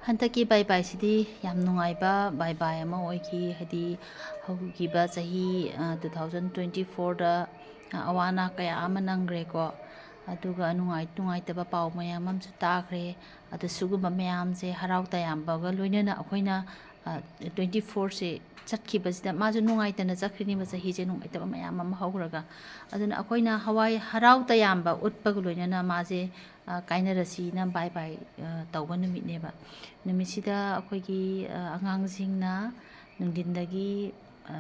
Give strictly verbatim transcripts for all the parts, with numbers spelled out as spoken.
ꯍꯟꯗꯛꯀꯤ ꯕꯥꯏ ꯕꯥꯏꯁꯤꯗꯤ ꯌꯥꯝ ꯅꯨꯡꯉꯥꯏꯕ ꯕꯥꯏ ꯕꯥꯏ ꯑꯃ ꯑꯣꯏꯈꯤ꯫ ꯍꯥꯏꯗꯤ ꯍꯧꯈꯤꯕ ꯆꯍꯤ, ꯑ, two thousand twenty fourꯗ, ꯑ, ꯑꯋꯥ ꯑꯅꯥ ꯀꯌꯥ ꯑꯃ ꯅꯪꯈ꯭ꯔꯦꯀꯣ꯫ ꯑꯗꯨꯒ ꯅꯨꯡꯉꯥꯏ-, ꯅꯨꯡꯉꯥꯏꯇꯕ ꯄꯥꯎ ꯃꯌꯥꯝ ꯑꯃꯁꯨ ꯇꯥꯈ꯭ꯔꯦ꯫ ꯑꯗꯣ ꯁꯤꯒꯨꯝꯕ ꯃꯌꯥꯝꯁꯦ ꯍꯔꯥꯎ ꯇꯌꯥꯝꯕꯒ ꯂꯣꯏꯅꯅ ꯑꯩꯈꯣꯏꯅ, ꯑ, twenty fourꯁꯦ ꯆꯠꯈꯤꯕꯁꯤꯗ ꯃꯥꯁꯨ ꯅꯨꯡꯉꯥꯏꯇꯅ ꯆꯠꯈ꯭ꯔꯤꯅꯦꯕ, ꯆꯍꯤꯁꯦ ꯅꯨꯡꯉꯥꯏꯇꯕ ꯃꯌꯥꯝ ꯑꯃ ꯍꯧꯈ꯭ꯔꯒ꯫ ꯑꯗꯨꯅ ꯑꯩꯈꯣꯏꯅ ꯍꯋꯥꯏ ꯍꯔꯥꯎ ꯇꯌꯥꯝꯕ ꯎꯠꯄꯒ ꯂꯣꯏꯅꯅ ꯃꯥꯁꯦ, ꯑ, ꯀꯥꯏꯅꯔꯁꯤꯅ ꯕꯥꯏ ꯕꯥꯏ, ꯑ, ꯇꯧꯕ ꯅꯨꯃꯤꯠꯅꯦꯕ꯫ ꯅꯨꯃꯤꯠꯁꯤꯗ ꯑꯩꯈꯣꯏꯒꯤ, ꯑ, ꯑꯉꯥꯡꯁꯤꯡꯅ ꯅꯨꯡꯊꯤꯟꯗꯒꯤ, ꯑ,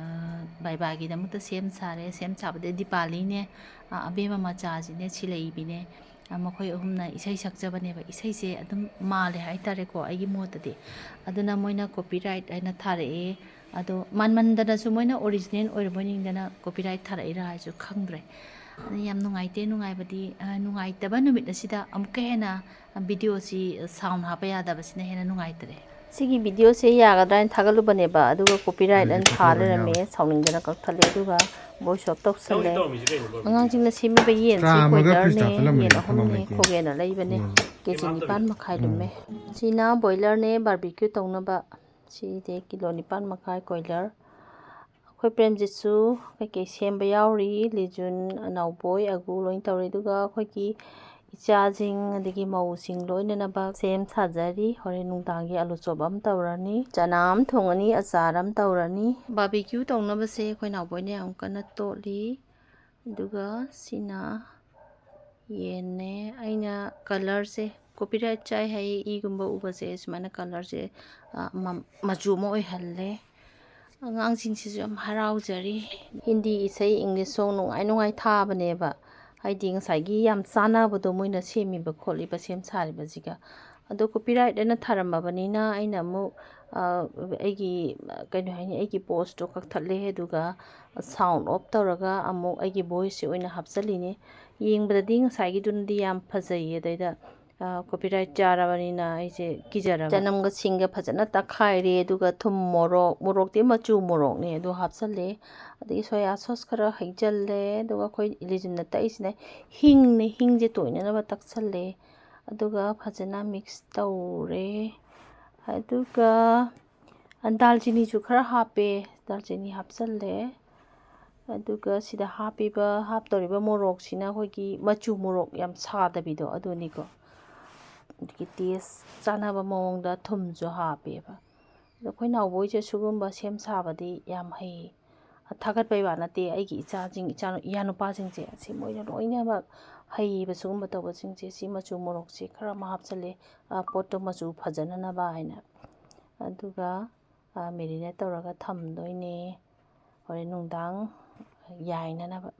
ꯕꯥꯏ ꯕꯥꯏꯒꯤꯗꯃꯛꯇ ꯁꯦꯝ ꯁꯥꯔꯦ꯫ ꯁꯦꯝ ꯁꯥꯕꯗ ꯗꯤꯄꯥꯂꯤꯅꯦ, ꯑ, ꯑꯕꯦꯝꯃ ꯃꯆꯥꯁꯤꯅꯦ, ꯁꯤꯂꯩꯕꯤꯅꯦ, ꯑ, ꯃꯈꯣꯏ ꯑꯍꯨꯝꯅ ꯏꯁꯩ ꯁꯛꯆꯕꯅꯦꯕ꯫ ꯏꯁꯩꯁꯦ ꯑꯗꯨꯝ ꯃꯥꯜꯂꯦ ꯍꯥꯏꯇꯥꯔꯦꯀꯣ, ꯑꯩꯒꯤ ꯃꯣꯠꯇꯗꯤ꯫ ꯑꯗꯨꯅ ꯃꯣꯏꯅ copyright ꯍꯥꯏꯅ ꯊꯥꯔꯛꯑꯦ꯫ ꯑꯗꯣ ꯃꯥꯟꯃꯟꯗꯅꯁꯨ ꯃꯣꯏꯅ original ꯑꯣꯏꯔꯕꯣꯏ ꯅꯤꯡꯗꯅ copyright ꯊꯥꯔꯛꯏꯔꯥ ꯍꯥꯏꯁꯨ ꯈꯪꯗ꯭ꯔꯦ꯫ ꯑꯗꯨ ꯌꯥꯝ ꯅꯨꯡꯉꯥꯏꯇꯦ꯫ ꯅꯨꯡꯉꯥꯏꯕꯗꯤ, ꯑ, ꯅꯨꯡꯉꯥꯏꯇꯕ ꯅꯨꯃꯤꯠ ꯑꯁꯤꯗ ꯑꯃꯨꯛꯀ ꯍꯦꯟꯅ videoꯁꯤ sound ꯍꯥꯞꯄ ꯌꯥꯗꯕꯁꯤꯅ ꯍꯦꯟꯅ ꯅꯨꯡꯉꯥꯏꯇ꯭ꯔꯦ꯫ ꯁꯤꯒꯤ videoꯁꯦ ꯌꯥꯒꯗ꯭ꯔꯥ ꯍꯥꯏꯅ ꯊꯥꯒꯠꯂꯨꯕꯅꯦꯕ, ꯑꯗꯨꯒ copyrightꯅ ꯊꯥ ꯂꯩꯔꯝꯃꯦ꯫ ꯁꯥꯎꯅꯤꯡꯗꯅ ꯀꯛꯊꯠꯂꯦ, ꯑꯗꯨꯒ voice over ꯇꯧꯁꯜꯂꯦ꯫ ꯑꯉꯥꯡꯁꯤꯡꯅ ꯁꯦꯝꯃꯤꯕ ꯌꯦꯟꯁꯤ ꯀꯣꯏꯂꯔꯅꯦ, ꯌꯦꯟ ꯑꯍꯨꯝꯅꯦ, ꯈꯣꯒꯦꯅ ꯂꯩꯕꯅꯦ꯫ ꯀꯦ ꯖꯤ ꯅꯤꯄꯥꯟ ꯃꯈꯥꯏ ꯂꯨꯝꯃꯦ꯫ ꯁꯤꯅ ꯕꯣꯏꯂꯔꯅꯦ, barbecue ꯇꯧꯅꯕ꯫ ꯁꯤꯗꯤ ꯀꯤꯂꯣ ꯅꯤꯄꯥꯟ ꯃꯈꯥꯏ ꯀꯣꯏꯂꯔ꯫ ꯑꯩꯈꯣꯏ ꯄ꯭ꯔꯦꯝꯖꯤꯠꯁꯨ ꯀꯩꯀꯩ ꯁꯦꯝꯕ ꯌꯥꯎꯔꯤ꯫ ꯂꯤꯖꯨꯟ, ꯑꯅꯧꯕꯣꯏ, ꯑꯒꯨ ꯂꯣꯏ ꯇꯧꯔꯤ꯫ ꯑꯗꯨꯒ ꯑꯩꯈꯣꯏꯒꯤ ꯏꯆꯥꯁꯤꯡ ꯑꯗꯒꯤ ꯃꯧꯁꯤꯡ ꯂꯣꯏꯅꯅꯕ ꯁꯦꯝ ꯁꯥꯖꯔꯤ꯫ ꯍꯣꯔꯦꯟ ꯅꯨꯡꯗꯥꯡꯒꯤ ꯑꯂꯨ ꯆꯣꯞ ꯑꯃ ꯇꯧꯔꯅꯤ, ꯆꯅꯥ ꯑꯃ ꯊꯣꯡꯉꯅꯤ, ꯑꯆꯥꯔ ꯑꯃ ꯇꯧꯔꯅꯤ꯫ Barbecue ꯇꯧꯅꯕꯁꯦ ꯑꯩꯈꯣꯏ ꯅꯥꯎꯕꯣꯏꯅ ꯌꯥꯝ ꯀꯟꯅ ꯇꯣꯠꯂꯤ꯫ ꯑꯗꯨꯒ ꯁꯤꯅ ꯌꯦꯟꯅꯦ꯫ ꯑꯩꯅ colourꯁꯦ copyright ꯆꯥꯏ ꯍꯥꯏꯌꯦ, ꯏꯒꯨꯝꯕ ꯎꯕꯁꯦ ꯁꯨꯃꯥꯏꯅ colourꯁꯦ, ꯑ, ꯃ-, ꯃꯆꯨ ꯑꯃ ꯑꯣꯏꯍꯜꯂꯦ꯫ ꯑꯉꯥꯡꯁꯤꯡꯁꯤꯁꯨ ꯌꯥꯝ ꯍꯔꯥꯎꯖꯔꯤ꯫ ꯍꯤꯟꯗꯤ ꯏꯁꯩ, English song ꯅꯨꯡꯉꯥꯏ ꯅꯨꯡꯉꯥꯏ ꯊꯥꯕꯅꯦꯕ꯫ ꯍꯥꯏꯗꯤ ꯉꯁꯥꯏꯒꯤ ꯌꯥꯝ ꯆꯥꯟꯅꯕꯗꯣ ꯃꯣꯏꯅ ꯁꯦꯝꯃꯤꯕ ꯈꯣꯠꯂꯤꯕ ꯁꯦꯝ ꯁꯥꯔꯤꯕꯁꯤꯒ꯫ ꯑꯗꯣ copyright ꯍꯥꯏꯅ ꯊꯥꯔꯝꯃꯕꯅꯤꯅ ꯑꯩꯅ ꯑꯃꯨꯛ, ꯑ, ꯑꯩꯒꯤ, ꯀꯩꯅꯣ ꯍꯥꯏꯅꯤ, ꯑꯩꯒꯤ postꯇꯣ ꯀꯛꯊꯠꯂꯦ, ꯑꯗꯨꯒ sound off ꯇꯧꯔꯒ ꯑꯃꯨꯛ ꯑꯩꯒꯤ voiceꯁꯦ ꯑꯣꯏꯅ ꯍꯥꯞꯆꯜꯂꯤꯅꯦ꯫ ꯌꯦꯡꯕꯗꯗꯤ ꯉꯁꯥꯏꯒꯤꯗꯨꯅꯗꯤ ꯌꯥꯝ ꯐꯖꯩꯌꯦ, ꯑꯗꯩꯗ, ꯑ, copyright ꯆꯥꯔꯕꯅꯤꯅ ꯑꯩꯁꯦ ꯀꯤꯖꯔꯕ꯫ ꯆꯅꯝꯒ ꯁꯤꯡꯒ ꯐꯖꯅ ꯇꯛꯈꯥꯏꯔꯦ, ꯑꯗꯨꯒ ꯊꯨꯝ, ꯃꯣꯔꯣꯛ, ꯃꯣꯔꯣꯛꯇꯤ ꯃꯆꯨ ꯃꯣꯔꯣꯛꯅꯦ, ꯑꯗꯨ ꯍꯥꯞꯆꯜꯂꯦ꯫ ꯑꯗꯒꯤ soya sauce ꯈꯔ ꯍꯩꯖꯜꯂꯦ, ꯑꯗꯨꯒ ꯑꯩꯈꯣꯏ ꯂꯤꯖꯨꯟꯅ ꯇꯛꯏꯁꯤꯅ ꯍꯤꯡꯅꯦ, ꯍꯤꯡꯁꯦ ꯇꯣꯏꯅꯅꯕ ꯇꯛꯁꯜꯂꯦ꯫ ꯑꯗꯨꯒ ꯐꯖꯅ mix ꯇꯧꯔꯦ꯫ ꯑꯗꯨꯒ ꯗꯥꯜꯆꯤꯅꯤꯁꯨ ꯈꯔ ꯍꯥꯞꯄꯦ, ꯗꯥꯜꯆꯤꯅꯤ ꯍꯥꯞꯆꯜꯂꯦ꯫ ꯑꯗꯨꯒ ꯁꯤꯗ ꯍꯥꯞꯄꯤꯕ, ꯍꯥꯞꯇꯧꯔꯤꯕ ꯃꯣꯔꯣꯛꯁꯤꯅ ꯑꯩꯈꯣꯏꯒꯤ ꯃꯆꯨ ꯃꯣꯔꯣꯛ ꯌꯥꯝ ꯁꯥꯗꯕꯤꯗꯣ ꯑꯗꯨꯅꯤꯀꯣ꯫ ꯑꯗꯒꯤ ꯇꯦꯁ ꯆꯥꯅꯕ ꯃꯑꯣꯡꯗ ꯊꯨꯝꯁꯨ ꯍꯥꯞꯄꯦꯕ꯫ ꯑꯗꯣ ꯑꯩꯈꯣꯏ ꯅꯥꯎꯕꯣꯏꯁꯦ ꯁꯤꯒꯨꯝꯕ ꯁꯦꯝ ꯁꯥꯕꯗꯤ ꯌꯥꯝ ꯍꯩ꯫ ꯊꯥꯒꯠꯄꯩ ꯋꯥ ꯅꯠꯇꯦ, ꯑꯩꯒꯤ ꯏꯆꯥꯁꯤꯡ, ꯏꯆꯥ, ꯏꯌꯥ ꯅꯨꯄꯥꯁꯤꯡꯁꯦ, ꯁꯤ ꯃꯣꯏꯅ ꯂꯣꯏꯅꯃꯛ ꯍꯩꯌꯦꯕ ꯁꯤꯒꯨꯝꯕ ꯇꯧꯕꯁꯤꯡꯁꯦ꯫ ꯁꯤ ꯃꯆꯨ ꯃꯣꯔꯣꯛꯁꯦ ꯈꯔ ꯑꯃ ꯍꯥꯞꯆꯜꯂꯦ, ꯑ, ꯄꯣꯠꯇꯣ ꯃꯆꯨ ꯐꯖꯅꯅꯕ ꯍꯥꯏꯅ꯫ ꯑꯗꯨꯒ, ꯑ, marinate ꯇꯧꯔꯒ ꯊꯝꯗꯣꯏꯅꯦ ꯍꯣꯔꯦꯟ ꯅꯨꯡꯗꯥꯡ ꯌꯥꯏꯅꯅꯕ꯫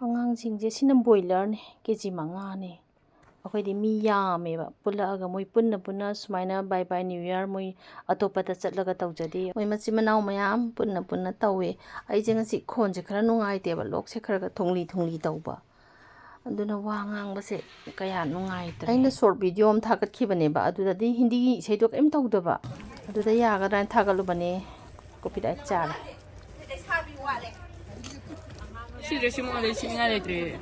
ꯑꯉꯥꯡꯁꯤꯡꯁꯦ, ꯁꯤꯅ ꯕꯣꯏꯂꯔꯅꯦ, ꯀꯦ ꯖꯤ ꯃꯉꯥꯅꯦ꯫ ꯑꯩꯈꯣꯏꯗꯤ ꯃꯤ ꯌꯥꯝꯃꯦꯕ, ꯄꯨꯜꯂꯛꯑꯒ ꯃꯣꯏ ꯄꯨꯟꯅ ꯄꯨꯟꯅ ꯁꯨꯃꯥꯏꯅ bye bye new year ꯃꯣꯏ ꯑꯇꯣꯞꯄꯗ ꯆꯠꯂꯒ ꯇꯧꯖꯗꯦ꯫ ꯃꯣꯏ ꯃꯆꯤꯟ ꯃꯅꯥꯎ ꯃꯌꯥꯝ ꯄꯨꯟꯅ ꯄꯨꯟꯅ ꯇꯧꯋꯦ꯫ ꯑꯩꯁꯦ ꯉꯁꯤ ꯈꯣꯟꯁꯦ ꯈꯔ ꯅꯨꯡꯉꯥꯏꯇꯦꯕ, ꯂꯣꯛꯁꯦ ꯈꯔ ꯈꯔ ꯊꯨꯡꯂꯤ ꯊꯨꯡꯂꯤ ꯇꯧꯕ, ꯑꯗꯨꯅ ꯋꯥ ꯉꯥꯡꯕꯁꯦ ꯀꯌꯥ ꯅꯨꯡꯉꯥꯏꯇ꯭ꯔꯦ꯫ ꯑꯩꯅ short video ꯑꯃ ꯊꯥꯒꯠꯈꯤꯕꯅꯦꯕ, ꯑꯗꯨꯗꯗꯤ ꯍꯤꯟꯗꯤꯒꯤ ꯏꯁꯩꯗꯣ ꯀꯔꯤꯝ ꯇꯧꯗꯕ, ꯑꯗꯨꯗ ꯌꯥꯒꯗ꯭ꯔꯥ ꯍꯥꯏꯅ ꯊꯥꯒꯠꯂꯨꯕꯅꯦ꯫ Copyright ꯆꯥꯔꯦ꯫ ꯁꯤꯗ꯭ꯔꯦ, ꯁꯤ ꯃꯉꯥꯗꯩ ꯁꯤꯅꯤꯡꯉꯥꯏ ꯂꯩꯇ꯭ꯔꯦ꯫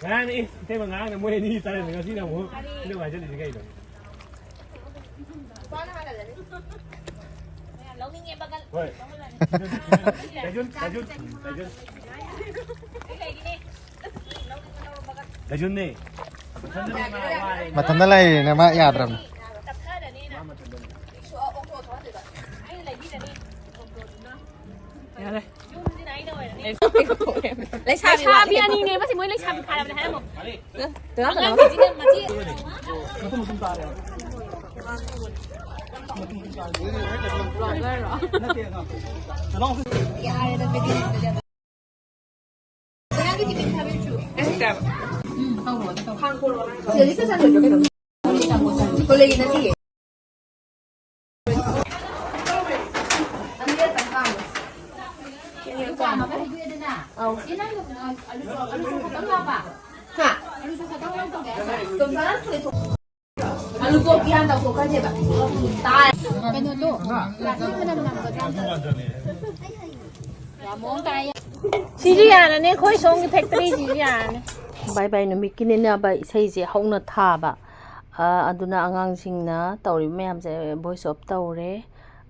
ꯉꯔꯥꯡꯅ, ꯑꯦ, ꯏꯇꯩꯃ ꯉꯔꯥꯡꯅ ꯃꯣꯏ ꯑꯅꯤ ꯇꯥꯔꯦ, ꯉꯁꯤꯅ ꯑꯃꯨꯛ ꯁꯤꯗ ꯋꯥꯏꯖꯜꯂꯤꯁꯦ ꯀꯩꯅꯣ? ꯍꯣꯏ꯫ ꯇꯥꯏꯖꯨꯟ, ꯇꯥꯏꯖꯨꯟ, ꯇꯥꯏꯖꯨꯟ꯫ ꯇꯥꯏꯖꯨꯟꯅꯦ꯫ ꯃꯊꯟꯇ ꯂꯩꯔꯦꯅ ꯃꯥ ꯌꯥꯗ꯭ꯔꯕꯅꯦ꯫ ꯌꯥꯔꯦ꯫ ꯂꯩꯁꯥꯕꯤ ꯋꯥꯠꯂꯤ꯫ ꯑꯅꯤꯅꯦ, ꯃꯁꯤ ꯃꯣꯏ ꯂꯩꯁꯥꯕꯤ ꯐꯥꯔꯕꯅꯦ ꯍꯥꯏꯔꯝꯃꯣ꯫ ꯑꯉꯥꯡꯒꯤꯁꯤꯅ ꯃꯆꯦ꯫ ꯌꯥꯔꯦꯗ, ꯃꯤꯗꯤ꯫ ꯑꯂꯨ ꯆꯣꯞꯀꯤ ꯍꯥꯟꯅ ꯇꯧꯊꯣꯛꯈ꯭ꯔꯁꯦꯕ꯫ ꯇꯥꯔꯦ꯫ ꯀꯩꯅꯣꯗꯣ, ꯄ꯭ꯂꯥꯁꯇꯤꯛ ꯃꯅꯝ ꯅꯝꯕꯗꯣ꯫ ꯌꯥꯝ ꯃꯑꯣꯡ ꯇꯥꯏ꯫ ꯁꯤꯁꯨ ꯌꯥꯔꯅꯤ, ꯑꯩꯈꯣꯏ ꯁꯣꯝꯒꯤ factory ꯁꯤꯁꯨ ꯌꯥꯔꯅꯤ꯫ Bye bye ꯅꯨꯃꯤꯠꯀꯤꯅꯤꯅ ꯕꯥꯏ ꯏꯁꯩꯁꯦ ꯍꯧꯅ ꯊꯥꯕ꯫ ꯑ, ꯑꯗꯨꯅ ꯑꯉꯥꯡꯁꯤꯡꯅ ꯇꯧꯔꯤꯕ ꯃꯌꯥꯝꯁꯦ voice over ꯇꯧꯔꯦ꯫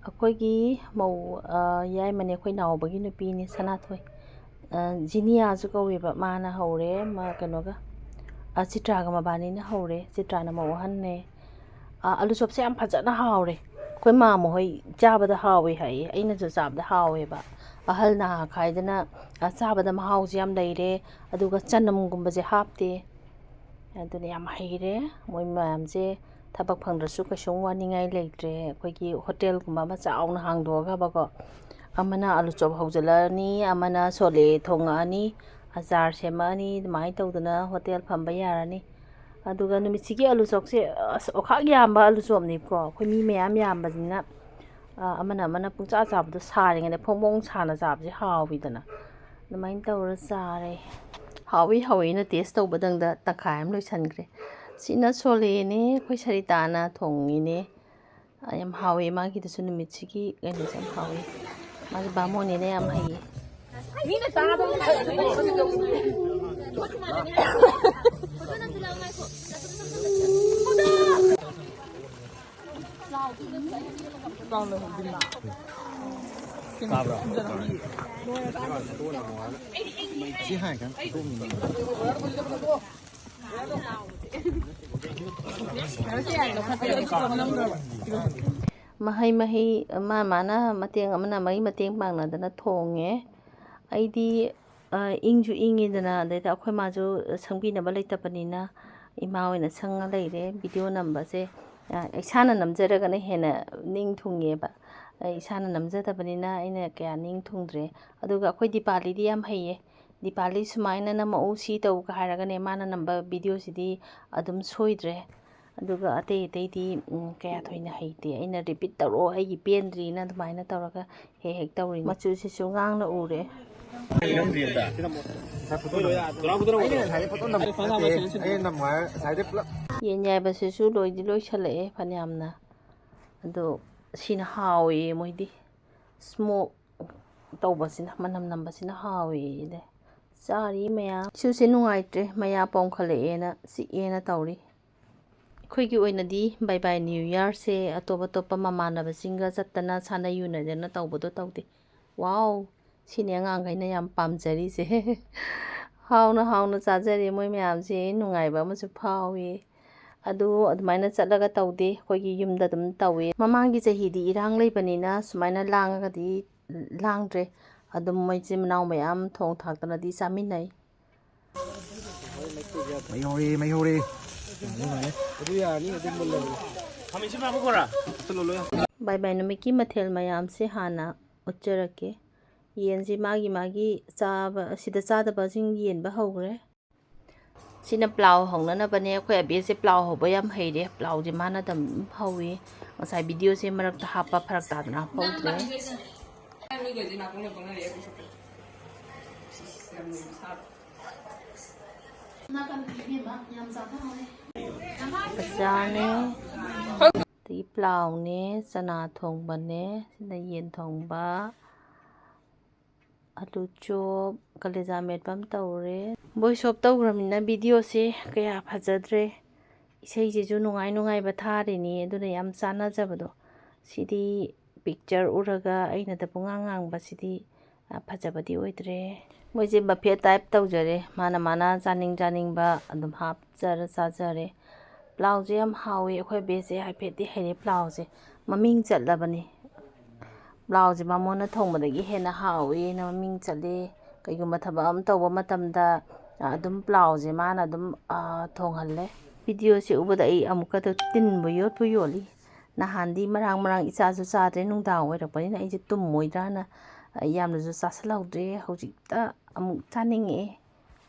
ꯑꯩꯈꯣꯏꯒꯤ ꯃꯧ, ꯑ, ꯌꯥꯏꯃꯅꯦ, ꯑꯩꯈꯣꯏ ꯅꯥꯎꯕꯒꯤ ꯅꯨꯄꯤꯅꯦ, ꯁꯅꯥꯊꯣꯏ꯫ ꯑ, ꯖꯤꯅꯤꯌꯥꯁꯨ ꯀꯧꯋꯦꯕ, ꯃꯥꯅ ꯍꯧꯔꯦ, ꯃꯥ ꯀꯩꯅꯣꯒ, ꯑ, ꯆꯤꯇ꯭ꯔꯥꯒ ꯃꯕꯥꯅꯤꯅ ꯍꯧꯔꯦ꯫ ꯆꯤꯇ꯭ꯔꯥꯅ ꯃꯧ ꯑꯍꯟꯅꯦ꯫ ꯑ, ꯑꯂꯨ ꯆꯣꯞꯁꯦ ꯌꯥꯝ ꯐꯖꯅ ꯍꯥꯎꯔꯦ꯫ ꯑꯩꯈꯣꯏ ꯃꯥꯃ ꯍꯣꯏ ꯆꯥꯕꯗ ꯍꯥꯎꯋꯦ ꯍꯥꯏꯌꯦ, ꯑꯩꯅꯁꯨ ꯆꯥꯕꯗ ꯍꯥꯎꯋꯦꯕ꯫ ꯑꯍꯜ ꯅꯍꯥ ꯈꯥꯏꯗꯅ, ꯑ, ꯆꯥꯕꯗ ꯃꯍꯥꯎꯁꯦ ꯌꯥꯝ ꯂꯩꯔꯦ꯫ ꯑꯗꯨꯒ ꯆꯅꯝꯒꯨꯝꯕꯁꯦ ꯍꯥꯞꯇꯦ꯫ ꯑꯗꯨꯅ ꯌꯥꯝ ꯍꯩꯔꯦ꯫ ꯃꯣꯏ ꯃꯌꯥꯝꯁꯦ ꯊꯕꯛ ꯐꯪꯗ꯭ꯔꯁꯨ ꯀꯩꯁꯨꯝ ꯋꯥꯅꯤꯡꯉꯥꯏ ꯂꯩꯇ꯭ꯔꯦ꯫ ꯑꯩꯈꯣꯏꯒꯤ ꯍꯣꯇꯦꯜꯒꯨꯝꯕ ꯑꯃ ꯆꯥꯎꯅ ꯍꯥꯡꯗꯣꯛꯑꯒꯕꯀꯣ, ꯑꯃꯅ ꯑꯂꯨ ꯆꯣꯞ ꯍꯧꯖꯤꯜꯂꯛꯑꯅꯤ, ꯑꯃꯅ ꯁꯣꯂꯦ ꯊꯣꯡꯉꯛꯑꯅꯤ, ꯑꯆꯥꯔ ꯁꯦꯝꯃꯛꯑꯅꯤ, ꯑꯗꯨꯃꯥꯏꯅ ꯇꯧꯗꯅ ꯍꯣꯇꯦꯜ ꯐꯝꯕ ꯌꯥꯔꯅꯤ꯫ ꯑꯗꯨꯒ ꯅꯨꯃꯤꯠꯁꯤꯒꯤ ꯑꯂꯨ ꯆꯣꯞꯁꯦ, ꯑꯁ, ꯑꯣꯈꯥꯛ ꯌꯥꯝꯕ ꯑꯂꯨ ꯆꯣꯞꯅꯤꯀꯣ꯫ ꯑꯩꯈꯣꯏ ꯃꯤ ꯃꯌꯥꯝ ꯌꯥꯝꯕꯅꯤꯅ, ꯑ, ꯑꯃꯅ ꯑꯃꯅ ꯄꯨꯡꯆꯥ ꯆꯥꯕꯗꯣ, ꯁꯥꯔꯤꯉꯩꯗ ꯐꯣꯡ ꯐꯣꯡ ꯁꯥꯅ ꯆꯥꯕꯁꯦ ꯍꯥꯎꯋꯤꯗꯅ꯫ ꯑꯗꯨꯃꯥꯏꯅ ꯇꯧꯔ ꯆꯥꯔꯦ꯫ ꯍꯥꯎꯋꯤ ꯍꯥꯎꯋꯤꯅ taste ꯇꯧꯕꯗꯪꯗ ꯇꯪꯈꯥꯏ ꯑꯃ ꯂꯣꯏꯁꯟꯈ꯭ꯔꯦ꯫ ꯁꯤꯅ ꯁꯣꯂꯦꯅꯦ, ꯑꯩꯈꯣꯏ ꯁꯔꯤꯇꯥꯅ ꯊꯣꯡꯉꯤꯅꯦ꯫ ꯑ, ꯌꯥꯝ ꯍꯥꯎꯋꯦ ꯃꯥꯒꯤꯗꯨꯁꯨ, ꯅꯨꯃꯤꯠꯁꯤꯒꯤ ꯀꯩꯅꯣꯁꯦ ꯌꯥꯝ ꯍꯥꯎꯋꯦ꯫ ꯃꯥꯁꯦ ꯕꯥꯃꯣꯟꯅꯤꯅ ꯌꯥꯝ ꯍꯩꯌꯦ꯫ ꯃꯤꯅ ꯆꯥꯗꯧ ꯇꯥꯕ꯭ꯔꯣ? ꯁꯤ ꯍꯥꯏ ꯀꯥꯟ ꯐꯣꯇꯣ ꯑꯃ ꯅꯝꯃꯣ꯫ ꯃꯍꯩ ꯃꯍꯩ, ꯃꯥ ꯃꯥꯅ ꯃꯇꯦꯡ, ꯑꯃꯅ ꯑꯃꯒꯤ ꯃꯇꯦꯡ ꯄꯥꯡꯅꯗꯅ ꯊꯣꯡꯉꯦ꯫ ꯑꯩꯗꯤ, ꯑ, ꯏꯪꯁꯨ ꯏꯪꯉꯤꯗꯅ, ꯑꯗꯩꯗ ꯑꯩꯈꯣꯏ ꯃꯥꯁꯨ ꯁꯪꯕꯤꯅꯕ ꯂꯩꯇꯕꯅꯤꯅ ꯏꯃꯥ ꯑꯣꯏꯅ ꯁꯪꯉ ꯂꯩꯔꯦ꯫ ꯚꯤꯗꯤꯑꯣ ꯅꯝꯕꯁꯦ, ꯑ, ꯏꯁꯥꯅ ꯅꯝꯖꯔꯒꯅ ꯍꯦꯟꯅ ꯅꯤꯡ ꯊꯨꯡꯉꯦꯕ꯫ ꯑ, ꯏꯁꯥꯅ ꯅꯝꯖꯗꯕꯅꯤꯅ ꯑꯩꯅ ꯀꯌꯥ ꯅꯤꯡ ꯊꯨꯡꯗ꯭ꯔꯦ꯫ ꯑꯗꯨꯒ ꯑꯩꯈꯣꯏ ꯗꯤꯄꯥꯂꯤꯗꯤ ꯌꯥꯝ ꯍꯩꯌꯦ꯫ "ꯗꯤꯄꯥꯂꯤ, ꯁꯨꯃꯥꯏꯅ ꯅꯝꯃꯛꯎ, ꯁꯤ ꯇꯧ" ꯀ ꯍꯥꯏꯔꯒꯅꯦ, ꯃꯥꯅ ꯅꯝꯕ ꯚꯤꯗꯤꯑꯣꯁꯤꯗꯤ ꯑꯗꯨꯝ ꯁꯣꯏꯗ꯭ꯔꯦ꯫ ꯑꯗꯨꯒ ꯑꯇꯩ ꯑꯇꯩꯗꯤ, ꯎꯝ, ꯀꯌꯥ ꯊꯣꯏꯅ ꯍꯩꯇꯦ꯫ ꯑꯩꯅ "Repeat ꯇꯧꯔꯛꯑꯣ, ꯑꯩꯒꯤ ꯄꯦꯟꯗ꯭ꯔꯤꯅ" ꯑꯗꯨꯃꯥꯏꯅ ꯇꯧꯔꯒ ꯍꯦꯛ ꯍꯦꯛ ꯇꯧꯔꯤꯅꯤ꯫ ꯃꯆꯨꯁꯤꯁꯨ ꯉꯥꯡꯅ ꯎꯔꯦ꯫ ꯑꯩꯅ ꯉꯁꯥꯏꯗꯩ ꯐꯣꯇꯣ ꯅꯝꯕ ꯅꯠꯇꯦ, ꯑꯩꯅ ꯅꯝꯃꯣ ꯍꯥꯏꯔ ꯉꯁꯥꯏꯗꯩ ꯄꯨꯂꯞ꯫ ꯌꯦꯟ ꯌꯥꯏꯕꯁꯤꯁꯨ ꯂꯣꯏꯗꯤ ꯂꯣꯏꯁꯜꯂꯛꯑꯦ ꯐꯅꯌꯥꯝꯅ꯫ ꯑꯗꯣ ꯁꯤꯅ ꯍꯥꯎꯋꯦ ꯃꯣꯏꯗꯤ꯫ Smoke ꯇꯧꯕꯁꯤꯅ, ꯃꯅꯝ ꯅꯝꯕꯁꯤꯅ ꯍꯥꯎꯋꯦ꯫ ꯆꯥꯔꯤ ꯃꯌꯥꯝ꯫ ꯏꯁꯨꯁꯦ ꯅꯨꯡꯉꯥꯏꯇ꯭ꯔꯦ, ꯃꯌꯥ ꯄꯣꯝꯈꯠꯂꯛꯑꯦꯅ, ꯆꯤꯛꯑꯦꯅ ꯇꯧꯔꯤ꯫ ꯑꯩꯈꯣꯏꯒꯤ ꯑꯣꯏꯅꯗꯤ ꯕꯥꯏ ꯕꯥꯏ ꯅ꯭ꯌꯨ ꯌꯥꯔꯁꯦ ꯑꯇꯣꯞ ꯑꯇꯣꯞꯄ ꯃꯃꯥꯟꯅꯕꯁꯤꯡꯒ ꯆꯠꯇꯅ ꯁꯥꯟꯅ ꯌꯨꯅꯗꯅ ꯇꯧꯕꯗꯣ ꯇꯧꯗꯦ꯫ ꯋꯥꯎ! ꯁꯤꯅꯤ ꯑꯉꯥꯡꯈꯩꯅ ꯌꯥꯝ ꯄꯥꯝꯖꯔꯤꯁꯦ꯫ ꯍꯥꯎꯅ ꯍꯥꯎꯅ ꯆꯥꯖꯔꯦ ꯃꯣꯏ ꯃꯌꯥꯝꯁꯦ, ꯅꯨꯡꯉꯥꯏꯕ ꯑꯃꯁꯨ ꯐꯥꯎꯏ꯫ ꯑꯗꯨ ꯑꯗꯨꯃꯥꯏꯅ ꯆꯠꯂꯒ ꯇꯧꯗꯦ, ꯑꯩꯈꯣꯏꯒꯤ ꯌꯨꯝꯗ ꯑꯗꯨꯝ ꯇꯧꯏ꯫ ꯃꯃꯥꯡꯒꯤ ꯆꯍꯤꯗꯤ ꯏꯔꯥꯡ ꯂꯩꯕꯅꯤꯅ ꯁꯨꯃꯥꯏꯅ ꯂꯥꯡꯉꯒꯗꯤ ꯂꯥꯡꯗ꯭ꯔꯦ꯫ ꯑꯗꯨꯝ ꯃꯣꯏ ꯏꯆꯤꯟ ꯃꯅꯥꯎ ꯃꯌꯥꯝ ꯊꯣꯡ ꯊꯥꯛꯇꯅꯗꯤ ꯆꯥꯃꯤꯟꯅꯩ꯫ ꯃꯩ ꯍꯧꯔꯦ, ꯃꯩ ꯍꯧꯔꯦ꯫ ꯕꯥꯏ ꯕꯥꯏ ꯅꯨꯃꯤꯠꯀꯤ ꯃꯊꯦꯜ ꯃꯌꯥꯝꯁꯦ ꯍꯥꯟꯅ ꯎꯠꯆꯔꯛꯀꯦ꯫ ꯌꯦꯟꯁꯤ ꯃꯥꯒꯤ ꯃꯥꯒꯤ ꯆꯥꯕ, ꯑꯁꯤꯗ ꯆꯥꯗꯕꯁꯤꯡ ꯌꯦꯟꯕ ꯍꯧꯈ꯭ꯔꯦ꯫ ꯁꯤꯅ ꯄ꯭ꯂꯥꯎ ꯍꯧꯅꯅꯕꯅꯦ꯫ ꯑꯩꯈꯣꯏ ꯑꯕꯦꯁꯦ ꯄ꯭ꯂꯥꯎ ꯍꯧꯕ ꯌꯥꯝ ꯍꯩꯔꯦ꯫ ꯄ꯭ꯂꯥꯎꯁꯦ ꯃꯥꯅ ꯑꯗꯨꯝ ꯍꯧꯋꯤ꯫ ꯉꯁꯥꯏ ꯚꯤꯗꯤꯑꯣꯁꯦ ꯃꯔꯛꯇ ꯍꯥꯞꯄ ꯐꯔꯛ ꯇꯥꯗꯅ ꯍꯥꯞꯍꯧꯗ꯭ꯔꯦ꯫ ꯀꯆꯥꯅꯦ꯫ ꯑꯗꯒꯤ ꯄ꯭ꯂꯥꯎꯅꯦ, ꯆꯅꯥ ꯊꯣꯡꯕꯅꯦ, ꯁꯤꯅ ꯌꯦꯟ ꯊꯣꯡꯕ, ꯑꯂꯨ ꯆꯣꯞ, ꯀꯂꯦꯖꯥ ꯃꯦꯠꯄ ꯑꯃ ꯇꯧꯔꯦ꯫ ꯚꯣꯏꯁ ꯑꯣꯞ ꯇꯧꯈ꯭ꯔꯃꯤꯅ ꯚꯤꯗꯤꯑꯣꯁꯦ ꯀꯌꯥ ꯐꯖꯗ꯭ꯔꯦ꯫ ꯏꯁꯩꯁꯤꯁꯨ ꯅꯨꯡꯉꯥꯏ ꯅꯨꯡꯉꯥꯏꯕ ꯊꯥꯔꯤꯅꯤ, ꯑꯗꯨꯅ ꯌꯥꯝ ꯆꯥꯟꯅꯖꯕꯗꯣ꯫ ꯁꯤꯗꯤ ꯄꯤꯛꯆꯔ ꯎꯔꯒ ꯑꯩꯅꯗ ꯄꯨꯡꯉꯥꯡ ꯉꯥꯡꯕꯁꯤꯗꯤ, ꯑ, ꯐꯖꯕꯗꯤ ꯑꯣꯏꯗ꯭ꯔꯦ꯫ ꯃꯣꯏꯁꯦ ꯕꯐꯦꯠ ꯇꯥꯏꯞ ꯇꯧꯖꯔꯦ꯫ ꯃꯥꯅ ꯃꯥꯅ ꯆꯥꯅꯤꯡ ꯆꯥꯅꯤꯡꯕ ꯑꯗꯨꯝ ꯍꯥꯞꯆꯔ ꯆꯥꯖꯔꯦ꯫ ꯄ꯭ꯂꯥꯎꯁꯦ ꯌꯥꯝ ꯍꯥꯎꯋꯤ꯫ ꯑꯩꯈꯣꯏ ꯕꯦꯁꯁꯦ ꯍꯥꯏꯐꯦꯠꯇꯤ ꯍꯩꯔꯦ ꯄ꯭ꯂꯥꯎꯁꯦ꯫ ꯃꯃꯤꯡ ꯆꯠꯂꯕꯅꯤ꯫ ꯄ꯭ꯂꯥꯎꯁꯦ ꯕꯥꯃꯣꯟꯅ ꯊꯣꯡꯕꯗꯒꯤ ꯍꯦꯟꯅ ꯍꯥꯎꯋꯦꯅ ꯃꯃꯤꯡ ꯆꯠꯂꯦ꯫ ꯀꯩꯒꯨꯝꯕ ꯊꯕꯛ ꯑꯃ ꯇꯧꯕ ꯃꯇꯝꯗ, ꯑ, ꯑꯗꯨꯝ ꯄ꯭ꯂꯥꯎꯁꯦ ꯃꯥꯅ ꯑꯗꯨꯝ, ꯑ, ꯊꯣꯡꯍꯜꯂꯦ꯫ ꯚꯤꯗꯤꯑꯣꯁꯦ ꯎꯕꯗ ꯑꯩ ꯑꯃꯨꯛꯀꯗ ꯇꯤꯟꯕꯨ ꯌꯣꯠꯄꯨ ꯌꯣꯠꯂꯤ꯫ ꯅꯍꯥꯟꯗꯤ ꯃꯔꯥꯡ ꯃꯔꯥꯡ ꯏꯆꯥꯁꯨ ꯆꯥꯗ꯭ꯔꯦ, ꯅꯨꯡꯗꯥꯡ ꯑꯣꯏꯔꯛꯄꯅꯤꯅ ꯑꯩꯁꯦ ꯇꯨꯝꯃꯣꯏꯗ꯭ꯔꯥꯅ, ꯑ, ꯌꯥꯝꯅꯁꯨ ꯆꯥꯁꯤꯜꯍꯧꯗ꯭ꯔꯦ꯫ ꯍꯧꯖꯤꯛꯇ ꯑꯃꯨꯛ ꯆꯥꯅꯤꯡꯉꯛꯑꯦ꯫